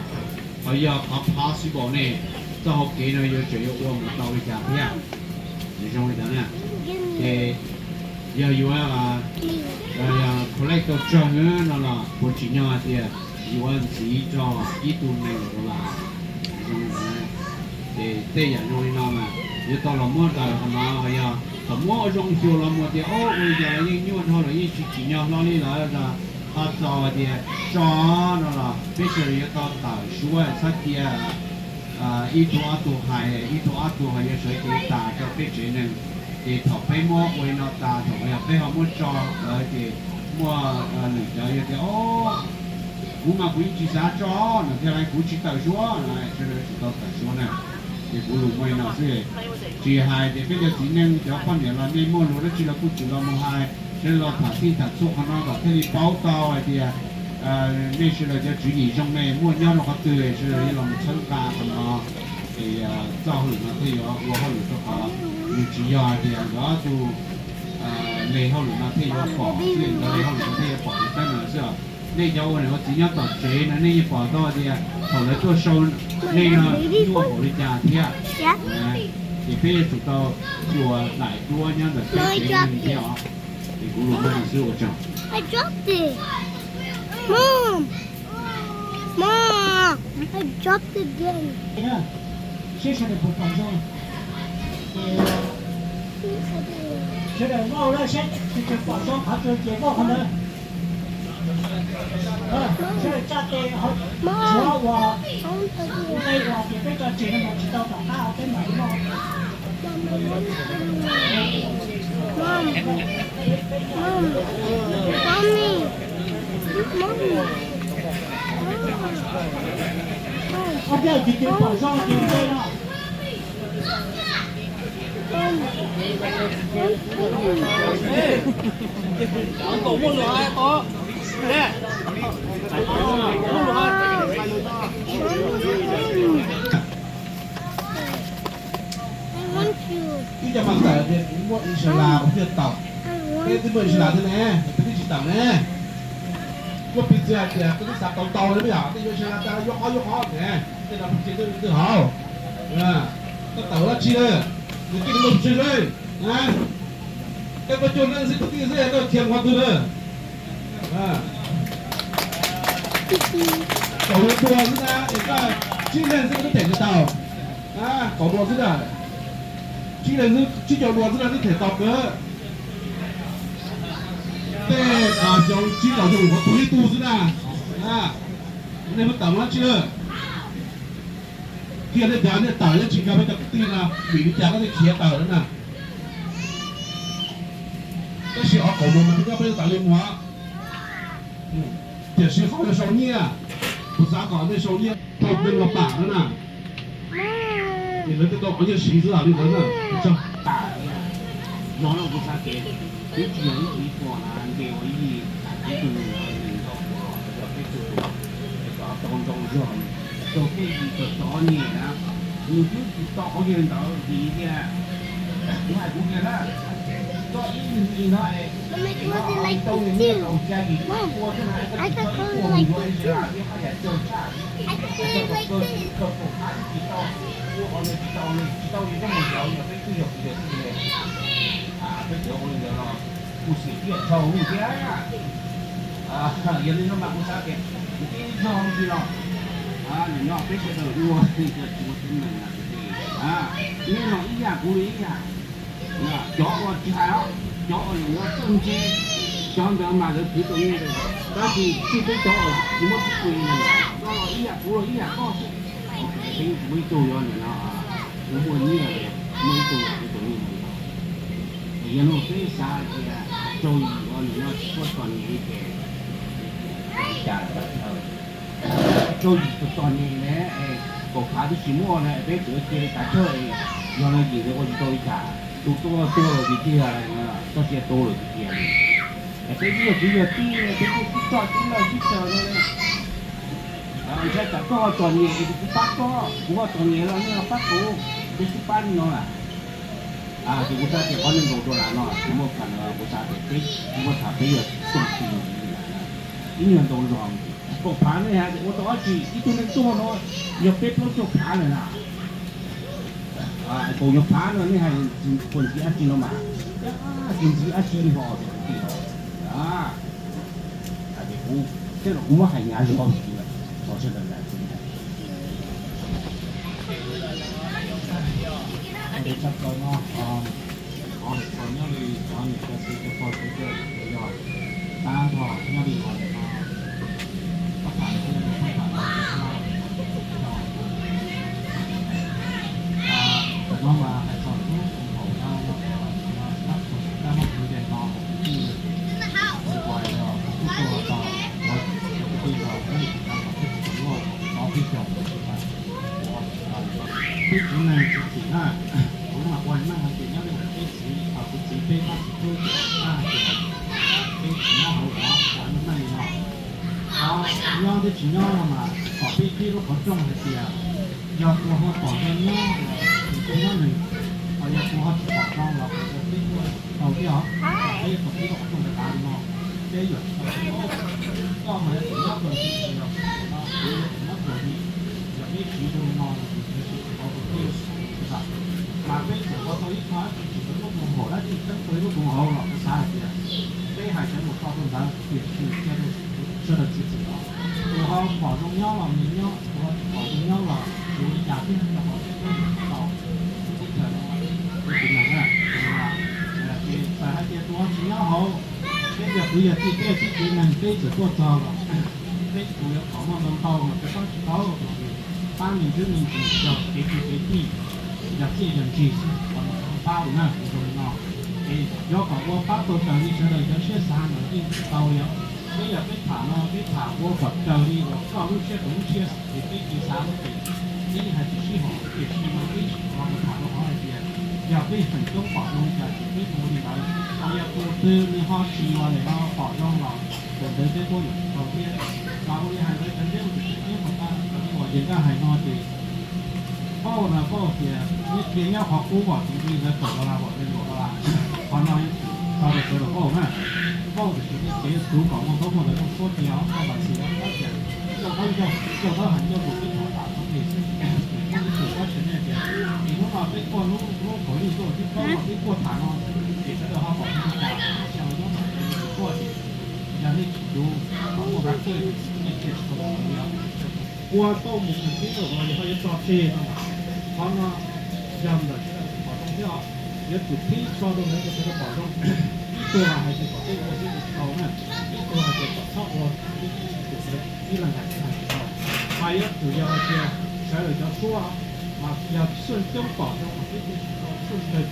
Ho yog qhov possible ne, txoj hau kev no yuav tseem yuav ua mus tau li cas thiab? Zoo li ntawd na, ces yog yuav collect tau tsawg no los puas tsim nyog hais tias yuav ntxiv tso ib tug million dollar? Zoo li ntawd na, ces tej yam zoo li no mas yuav tau los muab daws qhov no, ho yog thaum muab ua zoo xyuas los mus tias ua li cas los yeej nyuaj dhau lawm, yeej tsis tsim nyog hlob li lawm los ho txaus hais tias tso no los peb sawv daws yuav tau tawm suab txhob cia ib tug ob tug hais, ib tug ob tug ho yuav sawv cev tas rau peb tsev neeg. Ces thaum peb muab ua li no tas, thaum yog peb ho muab tso lawm ces muaj lwm cov yuav tias, o, kuv mas kuv yeej tsis xav tso no thiab, kuv tsis tawm suab no, sawv daws tsum tau tawm suab na. Ces kuv lus muaj li no xwb, tsis hais tias peb cov txiv neej cov poj niam los nej muaj lus dab tsi los kuj tsum los mus hais, sawv daws los tham txij tham txhua qhov no kom thiaj li paub tau hais tias nej sawv daws cov tswv yim zoo ne muaj nyob rau qhov twg, sawv daws los mus txhawb nqa qhov no. Es txoj hauj lwm no thiaj yuav ua hauj lwm rau qhov, nws tsis yog hais tias nkawd ob tug le hauj lwm no thiaj yuav pom xwb, nkawd le hauj lwm no thiaj yuav pom tus teeb meem xwb os. Nej cov ua niam ua txiv nyob tom tsev no nej yeej pom tau tias thaum lawv tuaj sau nej no nyuaj npaum li cas thiab. Ces peb yuav tsum tau xyuas daim duab nyob ntawm peb tsev neeg thiab os. Ces kuv lus muaj li no xwb ua tsaug. Mom, Mom, I dropped again. Seb sawv daws puas pom zoo. Sawv daws ua lawm seb tus pom zoo qhov twg ces muaj qhov ntawd. Sawv daws tsa tes, tshuav uas, kuv qe uas tias peb tso tseg no mas tsis tau tom qab peb mam li noj. Mom, Mom, Mommy, Mommy. Ob peb tsis tus pom zoo ces nte no. Ib co mas tawm tias kuv muaj insurance kuv thiaj tawm. Peb twb muaj insurance thiab ne, peb twb tsis tawm ne. Muaj piv txwv hais tias peb twb xav tau ntau li, peb yog twb yuav insurance tas yuav qhov yuav qhov ne, tej no peb tsis twb twb hauv. Koj tawm dab tsi lawm? Nws tij muaj tswg lawm. Koj koj cuag neeg xwb, kwv tij xwb, koj khiav qhov twg lawm? Kaum hluas tuag xwb na, es koj tsib leeg xwb koj twb them tsis tau. Kaum hluas xwb na, tsib leeg xwb, tsib caug hluas xwb na twb them tau kawg. Tej xyoo tsib caug xyoo qhuav tuag ib tug xwb na. Nej muab tawm mus dab tsi lawm? Qhia nej cov nej tawm nyob tsis nkag peb cov kwv tij no, vim li cas koj thiaj khiav tawm na? Tab sis qhov kaum hluas mas nyob peb tawm li mus. Tiam sis qhov yuav sau nyiaj, kuv xav kom nej sau nyiaj rau neeg los pam no na. Es lawv tej tau qhov nyiaj siv xwb li ntawd na. Tag no kuv xav tias twb tsis yog ib tug pom na, nce ua ib ib tug neeg ntaus, yog peb tug tau ntau zog, tau tej yim tau txov niam na, nws twb tsis tau qhov nyiaj ntawd vim tias kuv hais kuv tias na, koj ib ntawd es tau niam nyiaj kaum xya yim ua xwb na, koj tsis tau ib puas mus yuav ib sab, ib qhab yam caug tshaj, koj tsis tau ua qhov ntawd tsis tau, ua qhov ntawd tsis tau, tsis tau li koj mus yuav, yog peb twb yog kuv yog tij ne, peb cov ua li ntawd los kuj xim tiaj tshau thiab. Yog li no mas kuv xav tias kuv pib zog ntsis los, nim no peb sawv daws ua tsis ua teeb meem na kwv tij, nej los ib yam kuv los ib yam. Cov uas tsis hais os, cov uas yuav txawj ntse, cov ntawd mas lawv khwv tau nyiaj, tab sis txij peb cov uas tsis muaj txuj ci, koj los ib yam kuv los ib yam koj xwb. Peb muaj ib tug yuav nim no, kuv muaj nyiaj, muaj ib tug kuv tau nyiaj mus. Yog no peb xav tias Tsauj Yim ua nim no tsis tuaj txom nyem li ces ua li cas lawm? Tsauj Yim txom txom nyem ne, kaum phav twb tsis muaj ne, peb tseem cia li kav tsawj, yog no Yim ua tsis tau li cas, tus tuaj tuag lawm tiag tiag, txoj sia tu lawm tiag tiag li. Es peb ib yam kwv yam tij, peb kuj sib txoj sib laj sib caw no, ntshai tsam koj ho txom nyem es kuv pab koj, kuv ho txom nyem los nej ho pab kuv, peb sib pab li no lawm. Ces kuv xav tias qhov neeg nkaum rau las no kuv muaj tham, kuv xav tias peb muaj tham peb yog txoj sia ib nyuag ntau zog. Kaum phav nej hais tias ua tau dab tsi, ib tug neeg tuag no yog peb plaub caug phav lawm na. Kaum nyuag phav no nej hais puas ntxim dab tsi no mas, tsis ntxim dab tsi li ho tias kwv tij no. Hais tias kuv, tej zaum kuv muab hais hnyav zog lawm, txog sawv daws no, qhov hais txog nyob li cov niam cov txiv cov pog cov yawg los yog tab nrho nyob li uas nim no pab tham thiab nyob li pab tham no, tam no mas hais txog lub koom haum no, tab tom sab muaj kwv ntes no, kuv kuj, kuv kuj tau tau kuv cov kwv tij los peb tsis tau los peb tsis tau lauj, tau peb xyoos peb txiv neej txiv txim na. Kuv mas ua neej hais tias nyob li ntawm peb txiv, kuv txiv peb pab txiv tub ces peb hais tias peb tsis nyob hauv los ua neej li no. Qhov nyob thiab tsis nyob no mas kom peb qhib lub qhov rooj hais tias yog tus ho pom zoo nyob los tus nyob nws, ho yog tus ho tsis pom zoo los peb tuaj tau thiab os. Peb kom peb lub qhov rooj dav dav li no, peb yuav tsis tau. Koj mas yog tus nyob tus tsis, kuv yog tus nyob tus li, yog peb tsiv zoo li no los tus tsis tau tus peb yuav tsis tau. Mas peb tseem ua tau ib qho dab tsi tsis tau lub koom haum dab tsi teeb tau ib lub koom haum los kuv xav hais tias peb hais cov lus tso rau ntawd tiam sis cia rau sawv daws txiav txim os. Tus ho pom zoo nyob los nws nyob, tus ho tsis pom zoo nyob los yuav ua li cas thiab rau qhov peb tau lub teb chaws no, peb txiv neej na, ces txawm hais tias tus ho tsis nyob hauv, peb yog kwv yog tij, peb yog txiv neej peb txawm tuaj txog los peb kuj yuav kom muaj ntau ntau mas peb pab tsis tau, pab me ntsis me ntsis yog kev kwv kev tij, yog txiaj yog ntsig xwb, qhov no pab ua na kuv zoo li no. Es yuav kom ua pab tau raws li sawv daws cov siab xav mas yeej tsis tau li os. Peb yog peb tham no peb tham ua kom raws li uas koj lub siab kuv lub siab, ces peb kev xav no ces peb yeej hais tsis sib haum, tiam sis mas peb tsis tau tham rau qhov hais tias yog peb feem coob pom zoo li cas ces peb ua li ntawd, ho yog tus twg nws ho tsis ua li no pom zoo los tus ntawd peb kuj yuav tsis tau thiab. Mas ua li hais ntawd cov ntiab mus tseem ceeb kom tau, cov uas Yawg Nkaj hais no ces Pauj no Pauj tias neb cia nyob qhov qub os, tus nqi ntawd kaum dollar, kaum dollar, qhov no tso rau sawv daws Pauj na. Pauj tiam sis nej kev txuv kom muaj ntaub muaj ntawv muaj txhua tias os, Pauj mas txhim os, Pauj tias coj taub ncauj, coj taub hais ncauj rau peb txhua tam txhua tes xwb. Muaj ib tug dab tsi nej tias, es hnub no peb tuaj hnub, hnub kaum ib tuaj thib plaub no peb tuaj tham no, ces sawv daws ho pom zoo li cas, cia los nyob tom kev mus tuaj ces yog nej tsis txuv kom muaj nqaij txwj, nej cia tsis tau los li os. Ua tau mus kawg tib lawm los yog ho yuav tso tseg no mas, qhov no yog ntawm sawv daws pom zoo thiab os. Yuav tsum qhib tso rau ntawd kom sawv daws pom zoo. Ib tug los hais tias kom peb ua peb ua tsis tau na, ib tug hais tias kom txhob ua, ib leeg hais tias hais tsis tau. Mas yuav tsum yog hais tias sawv daws cov tshuab mas yog txhua coob pom zoo mas peb thiaj tsis tau, txhua, tsis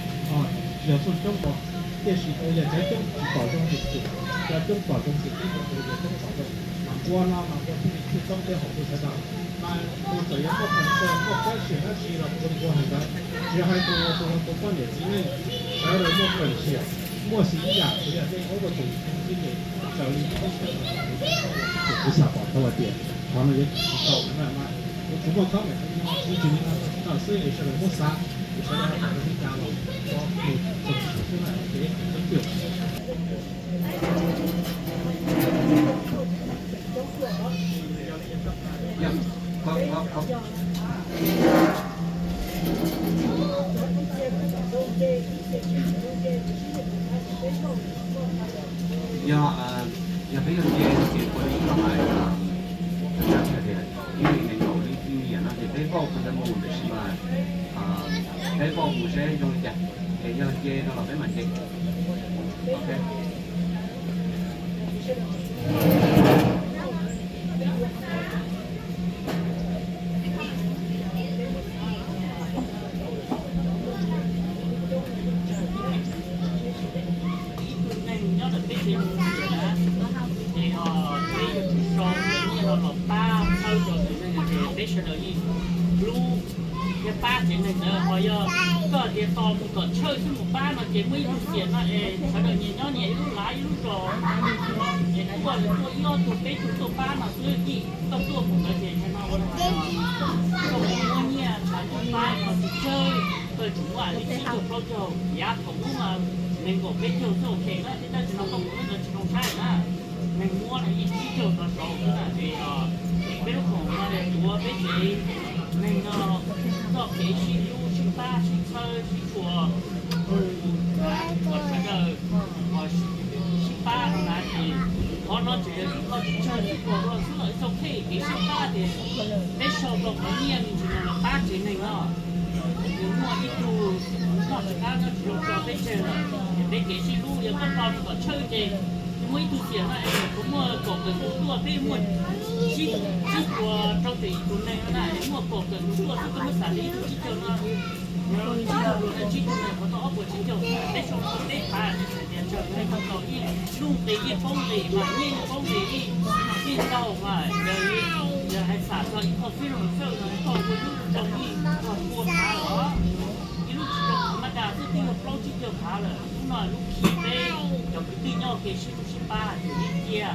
yog txhua coob pom, tiam sis tau yog cov coob tsis pom zoo ces tsum, cov coob pom zoo ces peb ua tau yog coob pom zoo. Mas ua no mas ua thiaj li txhij txoob peb hauv peb sawv daws. Mas tus txawm yuav tuaj peev xwm muaj kab xiam dab tsi los ua li ua hais ntawd, tsis hais tus tus tus poj niam txiv neej, sawv daws muaj peev xwm, muaj xis ib yam, tsuas yog nej ua tus tib neeg raws li teb chaws kuv xav pom tau hais tias qhov no yuav tsis tau na. Kuv tsuas muaj khob me no tsis tsis li no xwb es sawv daws muab xav, es sawv daws pom li cas los ua tus txog xwb na, ok, thank you. Yog, yog peb yog nce Seb zoo li cas, es yog nce no los peb mam nce. Ok. Ib tug neeg nyob ntawm peb tsev neeg tiag na, ces peb yuav tsum sau nyiaj no los pab txhawb rau tus neeg no ces peb sawv daws yeej hlub thiab pab tsev neeg ntawd. Ho yog koj tias tos mus kom tshawj xwb mus pab no ces muaj ib tug xiam no es sawv daws nyias nyob nyias ib lub lav ib lub zos, es tuaj lawv tuaj ib ob tug peb tug tuaj pab no xwb, yeej koj tuaj mus ntawd ces yog no ua koj mus muab nyiaj tshav tuaj pab no tus tsawg, koj tsum muab li tsib caug plaub caug, yav thaum ub mas nees nkaum peb caug xwb ok na, thiab tab sis no koj mus lub ntawd tsis zoo saib na. Neeg muab no yeej tsib caug rov saud xwb na, ces peb lub khoom no tuav peb tsev neeg no txoj kev sib hlub sib pab sib txhawb sib tshua, ua sawv daws sib pab no na, ces qhov no tseem yog ib qho tsis tsawg tsis puas rau xwb los ib txoj kev kev sib pab tias peb sau tau qhov nyiaj me ntsis no los pab tsev neeg no. Nws muaj ib tug noj tsis qab nyob tsis zoo tso peb tseg lawm, ces peb kev sib hlub yog koj tos nws kom tshawj ces, muaj ib tug xiam no es kuv muaj kaum tawm tus tuaj, peb muaj tsib, tsib puas rau tawm tus neeg no na, es muaj kaum tawm tus tuaj xwb, koj muab xam li ib tug tsib caug no, tsib tug neeg, qhov tau ob puas tsib caug, peb sau tau peb phav, tias tsawg neeg tau ib lub nqi yeej poob nqis mas, yeej poob nqis yeej ntau mas, yog hais xam txog ib qho fij los xawj no, koj ua lub zoo ib qho pua phav lawm, ib lub tsis zoo mas dab xwb twb yog plaub tsib caug phav lawm. Hnub no lub khi peb cov kwv tij nyob ke sib hlub sib pab ces yeej cia,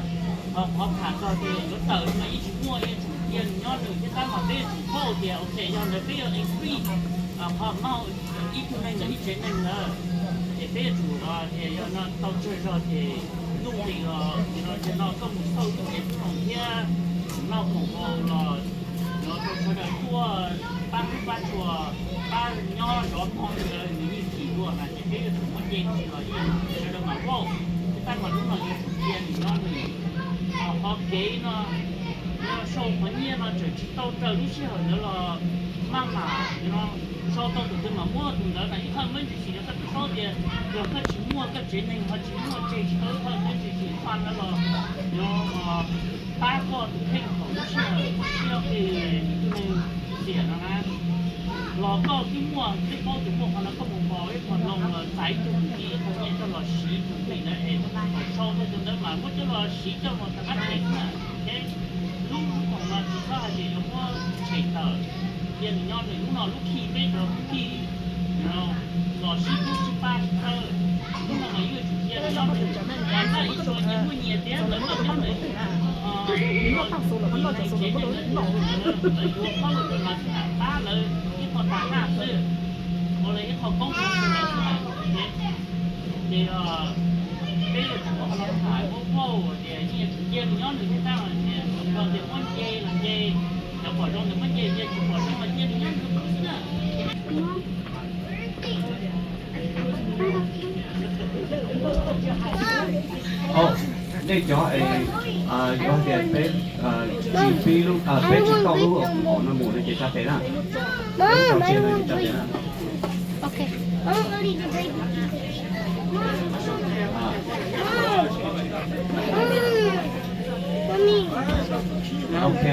ho qhov tham txog tias yuav tawm mas yeej tsis muaj, yeej tsum cia nws nyob nws thiab tab mas peb yuav tsum paub tias ok yog ntawd peb yuav agree qhov amount ib tug neeg ntawm ib tsev neeg ntawd, ces peb yuav tsum tias yog no tau tsawg zog ces nuj nqis los no, ces no koj mus xauj lub cev tub roog thiab noj khoom haus los no rau sawv daws tuaj pab hlub pab tshua, pab nyob zov hmo ntawd nws yeej chim dua mas ces peb yuav tsum muab nce tsis los yeej sawv daws mam vauj, thiab tab mas lub no yuav tsum cia nws nyob nws. Ho qhov kev no, no sau qhov nyiaj no tseem tsis tau raws lub sij hawm ntawd los maj mam no sau tau tus twg mam muab tus ntawd mas ib qho muaj ntsis xim no koj twb paub tias yog koj tsis muaj koj tsev neeg ho tsis muaj tseg tsis tau ib qho muaj ntsis xim fund no los yuav pab koj tus kheej thaum lub sij hawm muaj siab qi tus neeg xiam no na. Los koj twb muaj twb paub tias muaj qhov no koj mus npos ib qho loo los txais ib tug kwv tij ib qho nyiaj coj los siv tus nqi ntawd es thaum sau tau tus ntawd mas muab coj los siv coj los rov qab them xwb na. Lub khoom no tsis txhob hais tias yuav muab tshem tawm, cia nws nyob nws. Lub no lub khi peb cov kwv tij los sib hlub sib pab sib txhawb, lub no mas yuav tsum cia nws nyob nws. Nyias muaj nyias tiab lawv los nyob nws. Tsev neeg lawv yuav paub lawv tus no xwb na, pab lawv ib qho tas naj xwb, ua lawv ib qho koob hmoov rau lawv xwb na. Ces peb yuav tsum muab qhov no tham ua vauj tias yeej yuav tsum cia nws nyob nws thiab tab mas tias thaum kawg tias muab nce los nce, cov pom zoo tias muab nce nce, tsis pom zoo los cia nws nyob nws xwb na. Nej cov es yuav hais tias peb tsis pib lub, peb tsis tau lub khoom haum no mus no ces tsa tes na. Peb tsis tau tes na. Ok.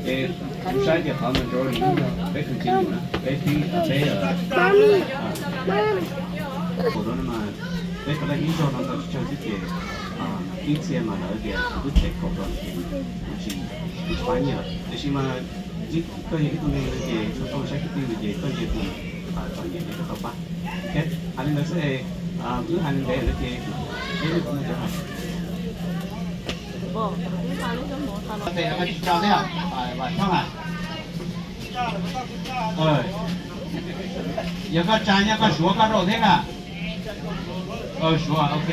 Es kuv saib tias qhov majority yog peb khwv tsis mus na, peb pib, peb, peb qhov ib zaug no tau tsis tsawg xwb ces ib txhia mas lawv tias kuv twb them kaum rau ces kuv tsis, kuv tsis pab nyiaj lawm. Tiam sis mas koj yog ib tug neeg no ces txhua txhua saib kwv tij no ces koj ntsia tus txom nyem ces koj tau pab. Ok, hais li ntawd xwb es wb hais li ntawd lawm ces peb tes koj tsis tso thiab, Vam Thoj a. Yog koj tsa nyob koj suav koj rau thiab na. Suav, ok.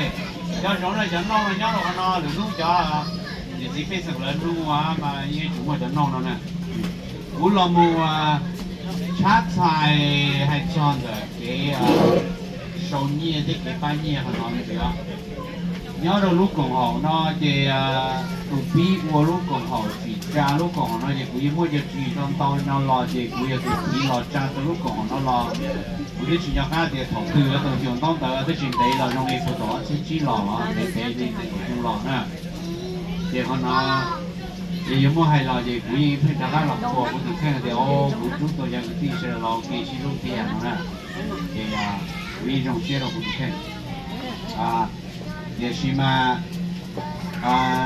Cov zoov no cov noog no nyob rau qhov no lwm hnub cov niam txiv pej xeem lawv nug mas yeej tsum muaj cov noog no na. Kuv los mus tshab txhais hais txog ntawm kev sau nyiaj thiab kev pab nyiaj qhov no ntxiv. Nyob rau lub koom haum no ces tus pib ua lub koom haum tsis Tsa lub koom haum no ces kuv yeej muaj cov tswv yim ntau ntau no los ces kuv yog tus txiv los tsa tau lub koom haum no los. Kuv twb tsis nco qab tias thaum twg tau xyuas ntaub ntawv twb tsis ntev los zoo li puag thaum ob txhiab tsib los los ntev ntev li txij thaum xyoo los na. Ces qhov no ces yog muaj hais los ces kuv yeej pheej rov qab los qhuas kuv tus kheej tias o kuv rub tau cov kwv tij sawv daws los ua ke sib hlub tiag no na. Ces kuv yeej zoo siab rau kuv tus kheej. Tiam sis mas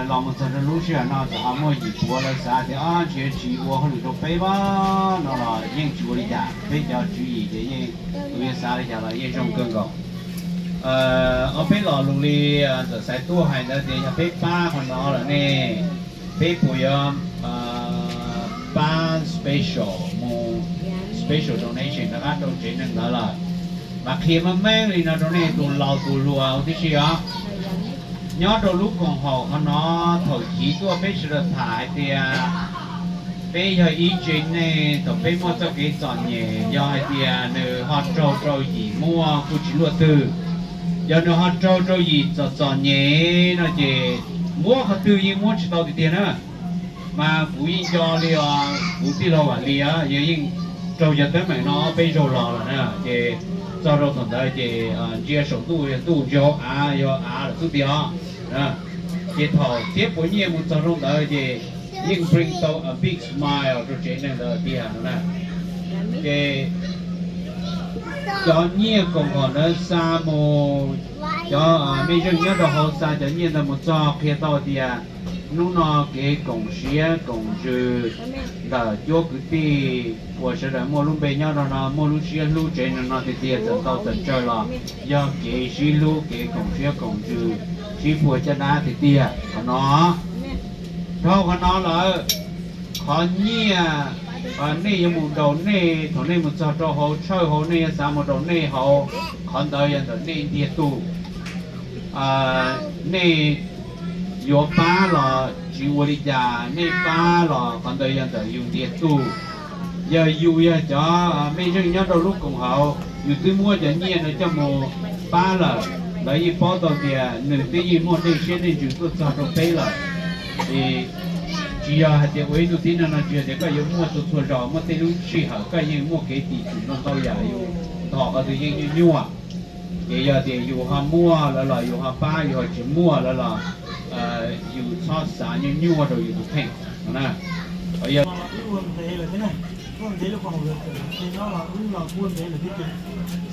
los mus txog rau lub sij hawm no txawm ho muaj yim puav lawv xav tias o ntshe tsis ua hauj lwm rau peb mas no los yeej tsis ua li cas, peb cov tswv yim ces yeej tus yuav xav li cas los yeej zoo kawg nkaus. Ob peb lo lus li ntxawm xaiv tuaj hais ntawd tias yog peb pab qhov no lawm ne, peb puas yuav pab special mus special donation rov qab rau tsev neeg ntawd lawm. Mas qhia meej meej li no rau nej tus laus tus hluas huv tib si os. Nyob rau lub koom haum qhov no thaum chiv tuaj peb sawv daws tham hais tias peb yog ib tsev neeg thaum peb muaj txoj kev txom nyem, yog hais tias nws ho raug rau yim muaj kuj tsis luaj twg, yog nws ho raug rau yim txom txom nyem no ces muab qhov twg yeej muab tsis tau tiag tiag na. Mas kuv yeej nco li os, kuv tij laug Vam Lis yog yeej raug cov teeb meem no ob peb zaug los lawm na, ces txog rau thaum ntawd ces ntsia saum ntuj yog ntuj, ntsia hauv av yog av lawm xwb tiag os. Ces thaum thiab puav nyiaj mus txog rau ntawd ces yeej bring tau a big smile rau tsev neeg ntawd tiag no na. Ces cov nyiaj koom haum ntawd xa mus, cov mej zeej nyob rau hauv xa cov nyiaj ntawd mus txog qhia tau tias hnub no kev koom siab koom ntsws ntawm cuab kwv tij uas sawv daws muaj lub npe nyob rau no, muaj lub siab hlub tsev neeg no tiag tiag, txawm ntau txawm tsawg los yog kev sib hlub kev koom siab koom ntsws, sib puag caj dab tiag tiag qhov no. Dhau qhov no lawm, qhov nyiaj nej yuav mus daus nej, thaum nej mus txog rau hauv tshawj hauv nej yuav xav mus daus nej hauv, qhov ntawd yog ntawm nej ntiag tug. Nej yuav pab los tsis ua li cas, nej pab los qhov ntawd yog ntawm yus ntiag tug. Yog yus yog cov mej zeej nyob rau lub koom haum, yus twb muab cov nyiaj no coj mus pab lawm, lawv yeej paub tau tias nws twb yeej muaj dej siab dej ntsws tuaj txog rau peb lawm. Es tsis yog hais tias ua ib tug tib neeg no tsis yog tias koj yuav muaj txhua txhua zaus, muaj tej lub sij hawm koj yeej muaj kev tim tswm ntau ntau yam yus ntho qhov twg yeej nyuaj nyuaj. Ces yog tias yus ho muaj lawm los yus ho pab, yus ho tsis muaj lawm los yus txhob xav nyuaj nyuaj rau yus tus kheej no na. Wb ua ntev lawm thiab na, wb ua ntev lub koom haum lawm, ces no los wb los kuj ua ntev lawm thiab ces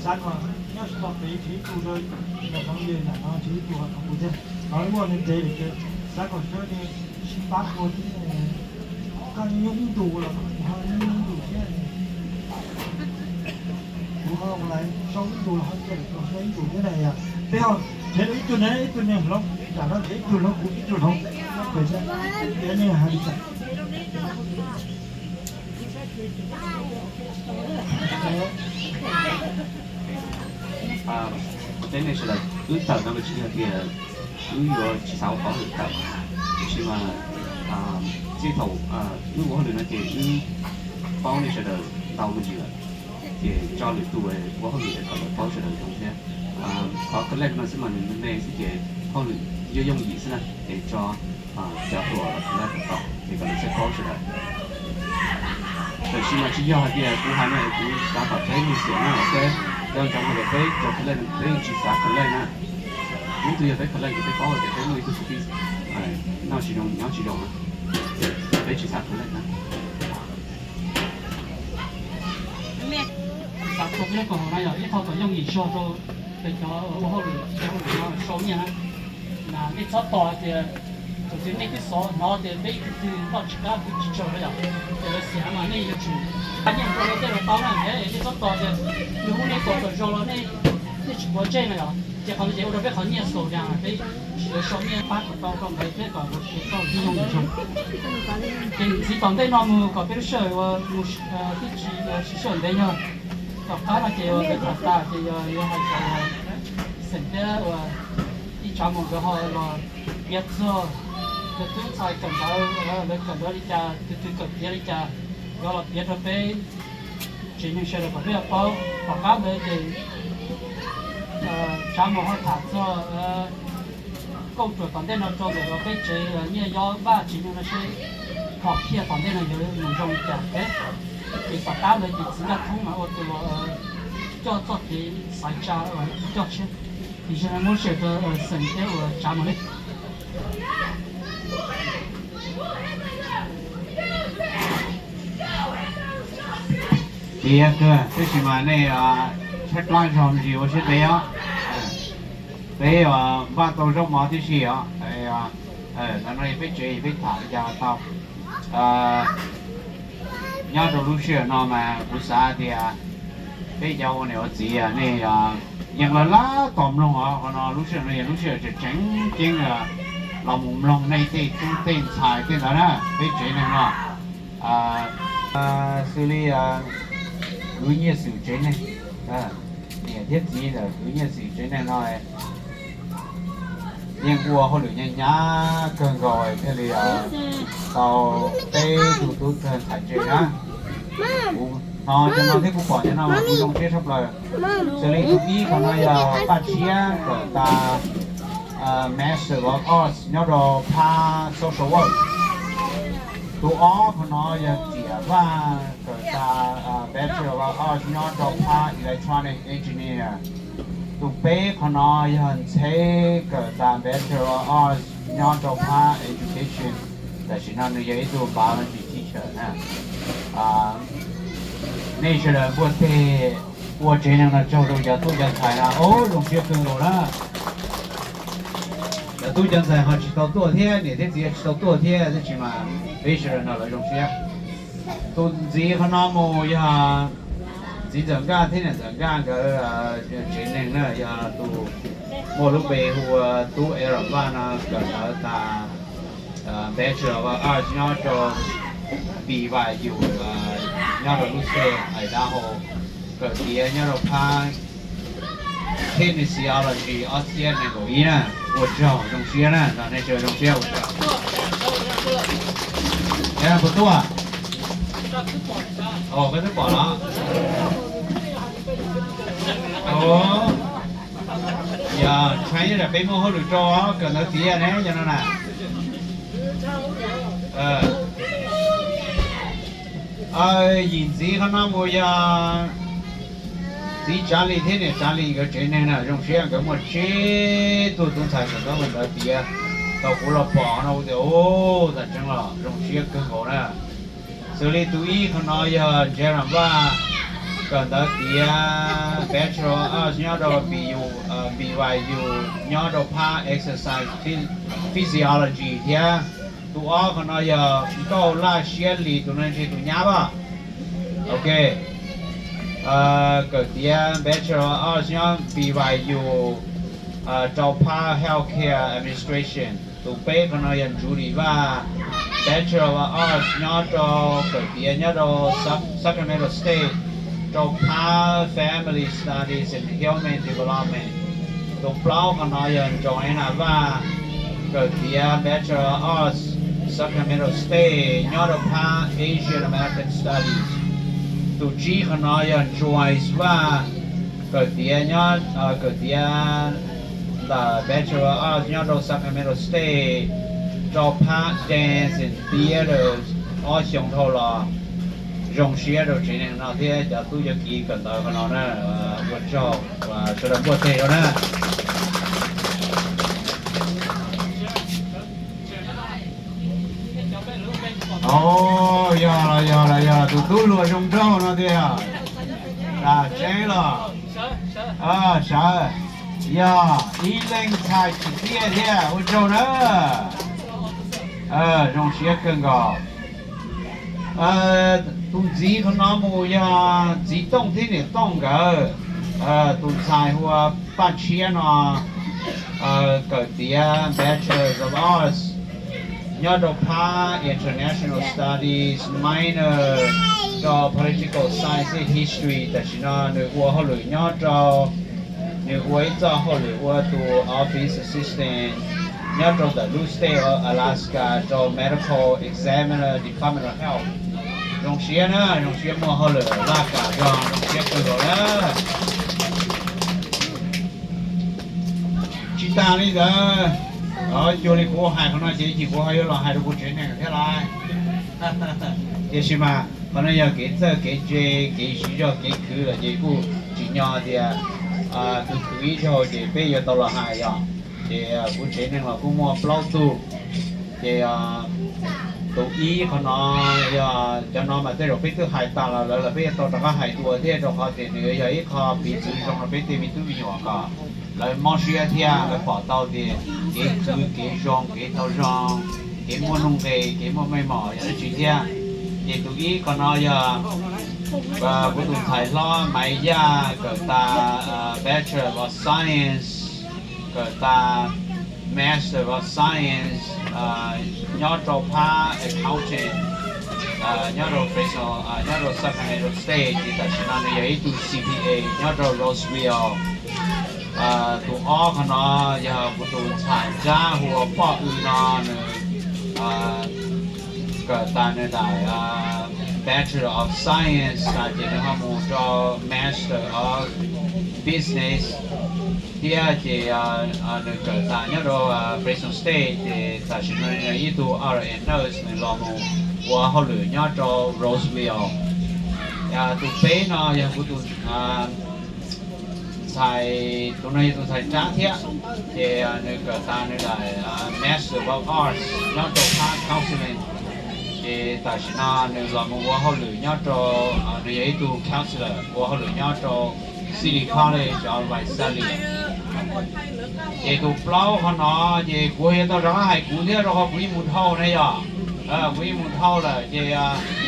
xav kom nyob tsis tau pem tsis ib tug rau, los hloov yawg nram no tsis ib tug ho thaum ub thiab, los wb ua ntev lawm ces xav kom sawv daws sib pab ua thiab, koj nyob ib ntus los kuv ho nyob ib ntus thiab. Kuv ho lawv sau ib ntus los ho cia lawm, sau ib ntus thiab na yom. Peb ho nrhiav rau ib tug neeg, ib tug neeg hloov, tsam no nrhiav ib tug hloov kuv, ib tug hloov, pem tias nej hais li cas. Teb nej sawv daws, wb tawm no mas tsis yog tias wb yuav tsis xav ua hauj lwm tawm, tiam sis mas txij thaum wb ua hauj lwm no ces wb paub nej sawv daws ntau me ntsis lawm, ces tso lwm tus ua hauj lwm kom lawv paub sawv daws zoo thiab. Qhov collect no xwb mas nws me me xwb ces hauj lwm yooj yooj yim xwb na, ces tso cov hluas collect kom tau, ces kom lawv txhawb paub sawv daws. Tab sis mas tsis yog hais tias kuv hais no es kuv xav kom peb mus xiam na, ok, nco ntsoov hais tias peb cov collect peb yeej tsis xav collect na. Ib tug yog peb collect ces peb paub hais tias peb muaj ib tug kwv tij noj tsis zoo nyob tsis zoo, peb tsis xav collect na. Xav tau peb lub koom haum no yog ib qho kom yooj yim zog rau cov ua hauj lwm, ua hauj lwm no sau nyiaj na. Mas nej txhob tos tias thaum twg nej twb xav hnov tias peb ib tug twg noj tsis qab twg tsis tsaug no yom, ces lawv xiam mas nej yuav tsum xa nyiaj rau lawv thiaj lawv paub na. Nej txhob tos tias nws hu nej kaum tawm zaus los nej tsis quav ntsej no yom, ces qhov no ces ua rau peb qhov nyiaj slow down, peb tsis lawv sau nyiaj pab kom tau rau ntawd thiab kom lawv kev tau yooj yim zog. Ces txiv tom ntej no mus kom peb lub sij hawm uas mus twb tsis sij hawm ntev yog tom qab no ces uas peb tham tas ces yog yuav hais kom uas xeem thiab uas ib tshav mus nkawd ho los piav txog cov tub ntxhais kawm ntawv, lawv kawm ntawv li cas, tus twg kawm tiav li cas, nkawd los piav rau peb tsev neeg sawv daws kom peb paub. Tom qab ntawd ces tshav mus ho tham txog kauj ruam tom ntej no rau ntawm peb tsev nyiaj yob vaj tsev neeg no seb Hom phiaj tom ntej no yuav zoo li cas thiab. Ces tom qab ntawd ces txiv Nkaj Thoob mas ua tus los coj txoj kev xaiv tsa uas coj tshiab. Tiam sis muab share rau xeem thiab uas tsav mus li. Tiav kawg, tab sis mas nej tshaib plab zog me ntsis ua siab ntev os. Peb npaj tau zaub mov tib si os. Ntawm no peb tsev peb tham li cas tau. Nyob rau lub sij hawm no mas kuv xav tias peb cov ua niam ua txiv nej yeej lawv lab tos mloog os. Qhov no lub sij hawm no yog lub sij hawm tseem tseem ceeb los mus mloog nej tej tub tej ntxhais tej ntawd na, peb tsev neeg no. Xws li kwv Nyiaj Xwm tsev neeg, niam thiab txiv ntawm kwv Nyiaj Xwm tsev neeg no yeej ua hauj lwm hnyav hnyav kawg nkaus thiaj li tau peb tug tub txawg ntxhais tsev na. Kuv hnov cov no thiab kuv pom cov no mas kuv zoo siab tshaj plaws. Xws li tus ib qhov no yog Paj Tshiab kawm tas Master of Arts nyob rau phab social work. Tus ob qhov no yog Tiam Vaj kawm tas Bachelor of Arts nyob rau phab Electronic Engineer. Tus peb qhov no yog Ntxheb kawm tas Bachelor of Arts nyob rau phab Education. Tam sim no nws yog ib tug biology teacher na. Nej sawv daws npuaj teg ua tsev neeg no tsaug rau cov tub cov ntxhais no, o, zoo siab kawg nkaus na. Cov tub cov ntxhais ho tsis tau tuaj thiab, niam thiab txiv tsis tau tuaj thiab, tab sis mas peb sawv daws nrog lawv zoo siab. Tus ntxiv qhov no mus yog txiv Ntxawm Nkaj thiab niam Ntxawm Nkaj nkawd tsev neeg na, yog tus muaj lub npe hu ua Tub Ev Ram Vaj no kawm ntawv tas Bachelor of Arts nyob rau B Y U, nyob rau lub xeev Idaho, kawm tiav nyob rau phab Kinesiology ob txhiab nees nkaum ib na. Ua tsaug zoo siab na, nej sawv daws zoo siab ua tsaug. Puas tuaj? Koj twb pom los? Yog tshaib nyob tsam peb muaj hauj lwm rau kawm ntawv tiav ne cov no na. Yim ntxiv qhov no mus yog txiv Tsav Lis thiab niam Tsav Lis nkawd tsev neeg na, zoo siab nkawd muaj tsib tug tub ntxhais kawm ntawv tiav tau kuv los pom no kuv tias, u, tam tseeb los zoo siab kawg nkaus na. Xws li tus ib qhov no yog Ntsev Ram Vaj kawm ntawv tiav Bachelor of Arts nyob rau B Y U nyob rau phab Exercise Physiology thiab. Tus ob qhov no yog Nkauj Laj Siab Lis, tus no ntshe tus nyab as. Ok, kawm tiav Bachelor of Arts nyob B Y U rau phab Healthcare Administration. Tus peb qhov no yog Ntsuv Lis Vaj, Bachelor of Arts nyob rau, kawm tiav nyob rau Sacramento State rau phab Family Studies and Human Development. Tus plaub qhov no yog Ntsoov Ev Nas Vaj, kawm tiav Bachelor of Arts Sacramento State nyob rau phab Asian American Studies. Tus tsib qhov no yog Joyce Vaj, kawm tiav nyob, kawm tiav ntawm Bachelor of Arts nyob rau Sacramento State rau phab Dance and Theater ob xyoos dhau los. Zoo siab rau tsev neeg no thiab cov tub cov kiv kawm ntawv qhov no na. Ua tsaug, sawv daws npuaj teg rau na. O, yog los yog los yog tus tub hluas zoo nraug no tiag. Tam tseeb los sawv, yog ib leeg ntxhais tsim txiaj thiab, ua tsaug na. Zoo siab kawg nkaus. Tus ntxiv qhov no mus yog txiv Tooj thiab niam Tooj nkawd. Tus ntxhais hu ua Paj Tshiab no kawm tiav Bachelor of Arts nyob rau phab International Studies, minor rau Political Science and History. Tam sim no nws ua hauj lwm nyob rau, nws ua ib txoj hauj lwm ua tus office assistant nyob rau ntawm lub state of Alaska rau Medical Examiner Department of Health. Zoo siab na, zoo siab muaj hauj lwm laj kam zog, zoo siab kawg nkaus na. Tsis tas li ntawd, cuag li kuv hais qhov no ces ib chim kuv ho yuav los hais rau kuv tsev neeg thiab lauj. Tiam sis mas qhov no yog kev txawj kev ntse, kev siv zog kev khwv lawm ces kuj tsim nyog tias tus khwv ib zaug ces peb yuav tau los hais yom. Ces kuv tsev neeg los kuj muaj plaub tug. Ces tus ib qhov no yog cov no mas tej zaum peb twb hais tas los lawv los peb yuav tau rov qab hais dua thiab, rau qhov tias nws yog ib qho piv txwv zoo rau peb tej me tub me nyuam kom lawv mob siab thiab lawv pom tau tias kev khwv kev zoo, kev tau zoo, kev muaj nuj nqis, kev muaj meej mom yog dab tsi thiab. Ces tus ib qhov no yog kuv tus ntxhais hlob Maiv Yaj kawm tas Bachelor of Science, kawm tas Master of Science nyob rau phab accounting nyob rau Fresno, nyob rau Sacramento State, ces tam sim no nws yog ib tug C P A nyob rau Roseville. Tus ob qhov no yog kuv tus ntxhais nrab hu ua Poj Wb no, nws kawm tas nws daim Bachelor of Science tas ces nws ho mus rau Master of Business thiab ces nws kawm tas nyob rau Fresno State ces tam sim no yog ib tug R N nurse, nws los mus ua hauj lwm nyob rau Roseville. Tus peb no yog kuv tus ntxhais, tus no yog tus ntxhais nrab thiab, ces nws kawm tas nws daim Master of Arts nyob rau phab counseling, ces tam sim no nws los mus ua hauj lwm nyob rau, nws yog ib tug counselor ua hauj lwm nyob rau City College of Visalia. Ces tus plaub qhov no ces kuv yuav tau rov qab hais kuv thiab, rau qhov kuv yeej mus dhau na yom. Kuv yeej mus dhau lawm ces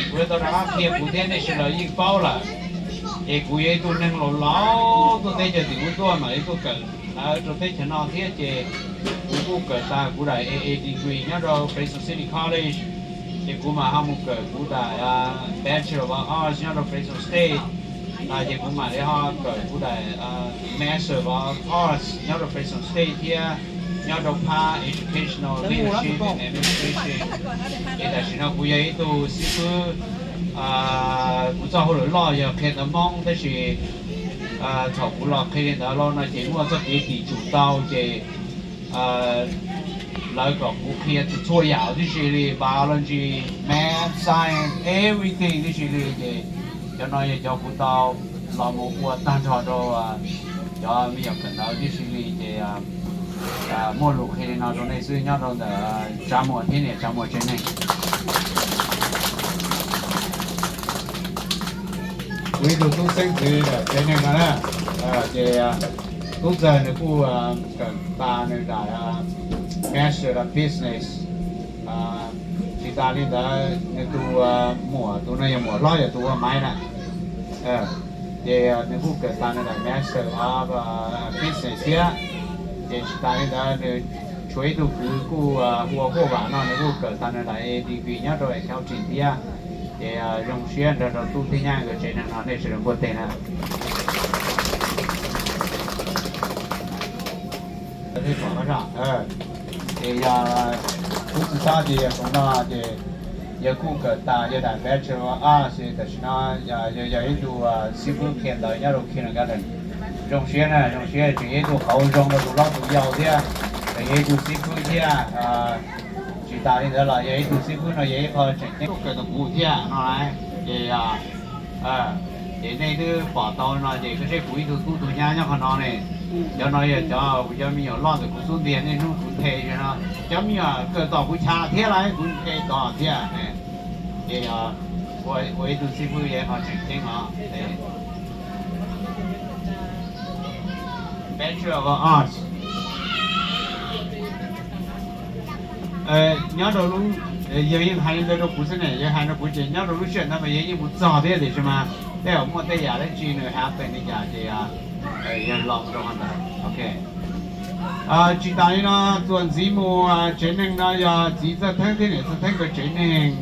kuv yuav tau rov qab qhia kuv thiab, nej sawv daws yeej paub lawm. Ces kuv yog ib tug neeg laus laus tuaj teb chaws tim ub tuaj mam li tuaj kawm ntawv rau teb chaws no thiab, ces kuv kuj kawm tas kuv daim A A degree nyob rau Fresno City College. Ces kuv mam ho mus kawm kuv daim Bachelor of Arts nyob rau Fresno State, ces kuv mam li ho kawm kuv daim Master of Arts nyob rau Fresno State thiab, nyob rau phab Educational Leadership and Administration. Ces tam sim no kuv yog ib tug xib fwb, kuv txoj hauj lwm loj yog qhia ntawv Hmoob, tab sis thaum kuv los qhia li ntawd los no ces muaj txoj kev tim tsum ntau ces lawv kom kuv qhia txhua yam tib si li, biology, math, science, everything tib si li. Ces cov no yog cov kuv tau los mus ua tag nrho rau cov me nyuam kawm ntawv tib si li. Ces muaj lus qhia li no rau nej xwb nyob rau ntawm Tsav Muas thiab niam Tsav Muas tsev neeg. Kuv ib tug tub xeeb ntxwv tsev neeg no na, ces tub ntxawg nws kuj kawm tas nws daim Master of Business. Tsis tas li ntawd nws tus muam, tus no yog muam hlob, yog tus ua maiv na, ces nws kuj kawm tas nws daim Master of Business thiab. Ces tsis tas li ntawd nws tshuav ib tug kwv kuj hu ua Huaj Vam no, nws kuj kawm tas nws daim A A degree nyob rau accounting thiab. Ces zoo siab nrog rau tub thiab nyab nkawd tsev neeg no, nej sawv daws npuaj teg na. Ces yog kuv tsis tau ces yog tus no ces yog kuj kawm tas yog daim Bachelor of Arts, tam sim no yog yog ib tug xib fwb qhia ntawv nyob rau kindergarten. Zoo siab na, zoo siab tseem yog ib tug qauv zoo rau tus hlob tus yau thiab, tseem yog ib tug xib fwb thiab. Tsis tas li ntawd los yog ib tug xib fwb no yog ib qho tseem ceeb kawm ntawm kuv thiab no lauj. Ces ces nej twb pom tau no ces koj saib kuv ib tug tub tus nyab nyob qhov no ne. Cov no yog cov kuv cov me nyuam loj ntawm kuv xub ntiag niaj hnub kuv nthe no. Cov me nyuam kawm tom kuv chav thiab lauj, kuv nthe tom thiab. Ces ua ib tug xib fwb yog qho tseem ceeb os. Bachelor of Arts. Nyob rau lub, yog yeej hais li ntawd rau kuv xwb ne, yog hais rau kuv ces nyob rau lub sij hawm ntawd mas yog yeej mus txog thiab, tiam sis mas tej zaum muaj tej yam dab tsi nws happen li cas ces yog los rau qhov ntawd. Ok. Tsis tas li no, txuas ntxiv mus tsev neeg no yog txiv Txawj Theeb thiab niam Txawj Theeb nkawd tsev neeg,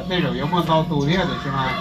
tej zaum yuav muaj ntau tus thiab, tiam sis mas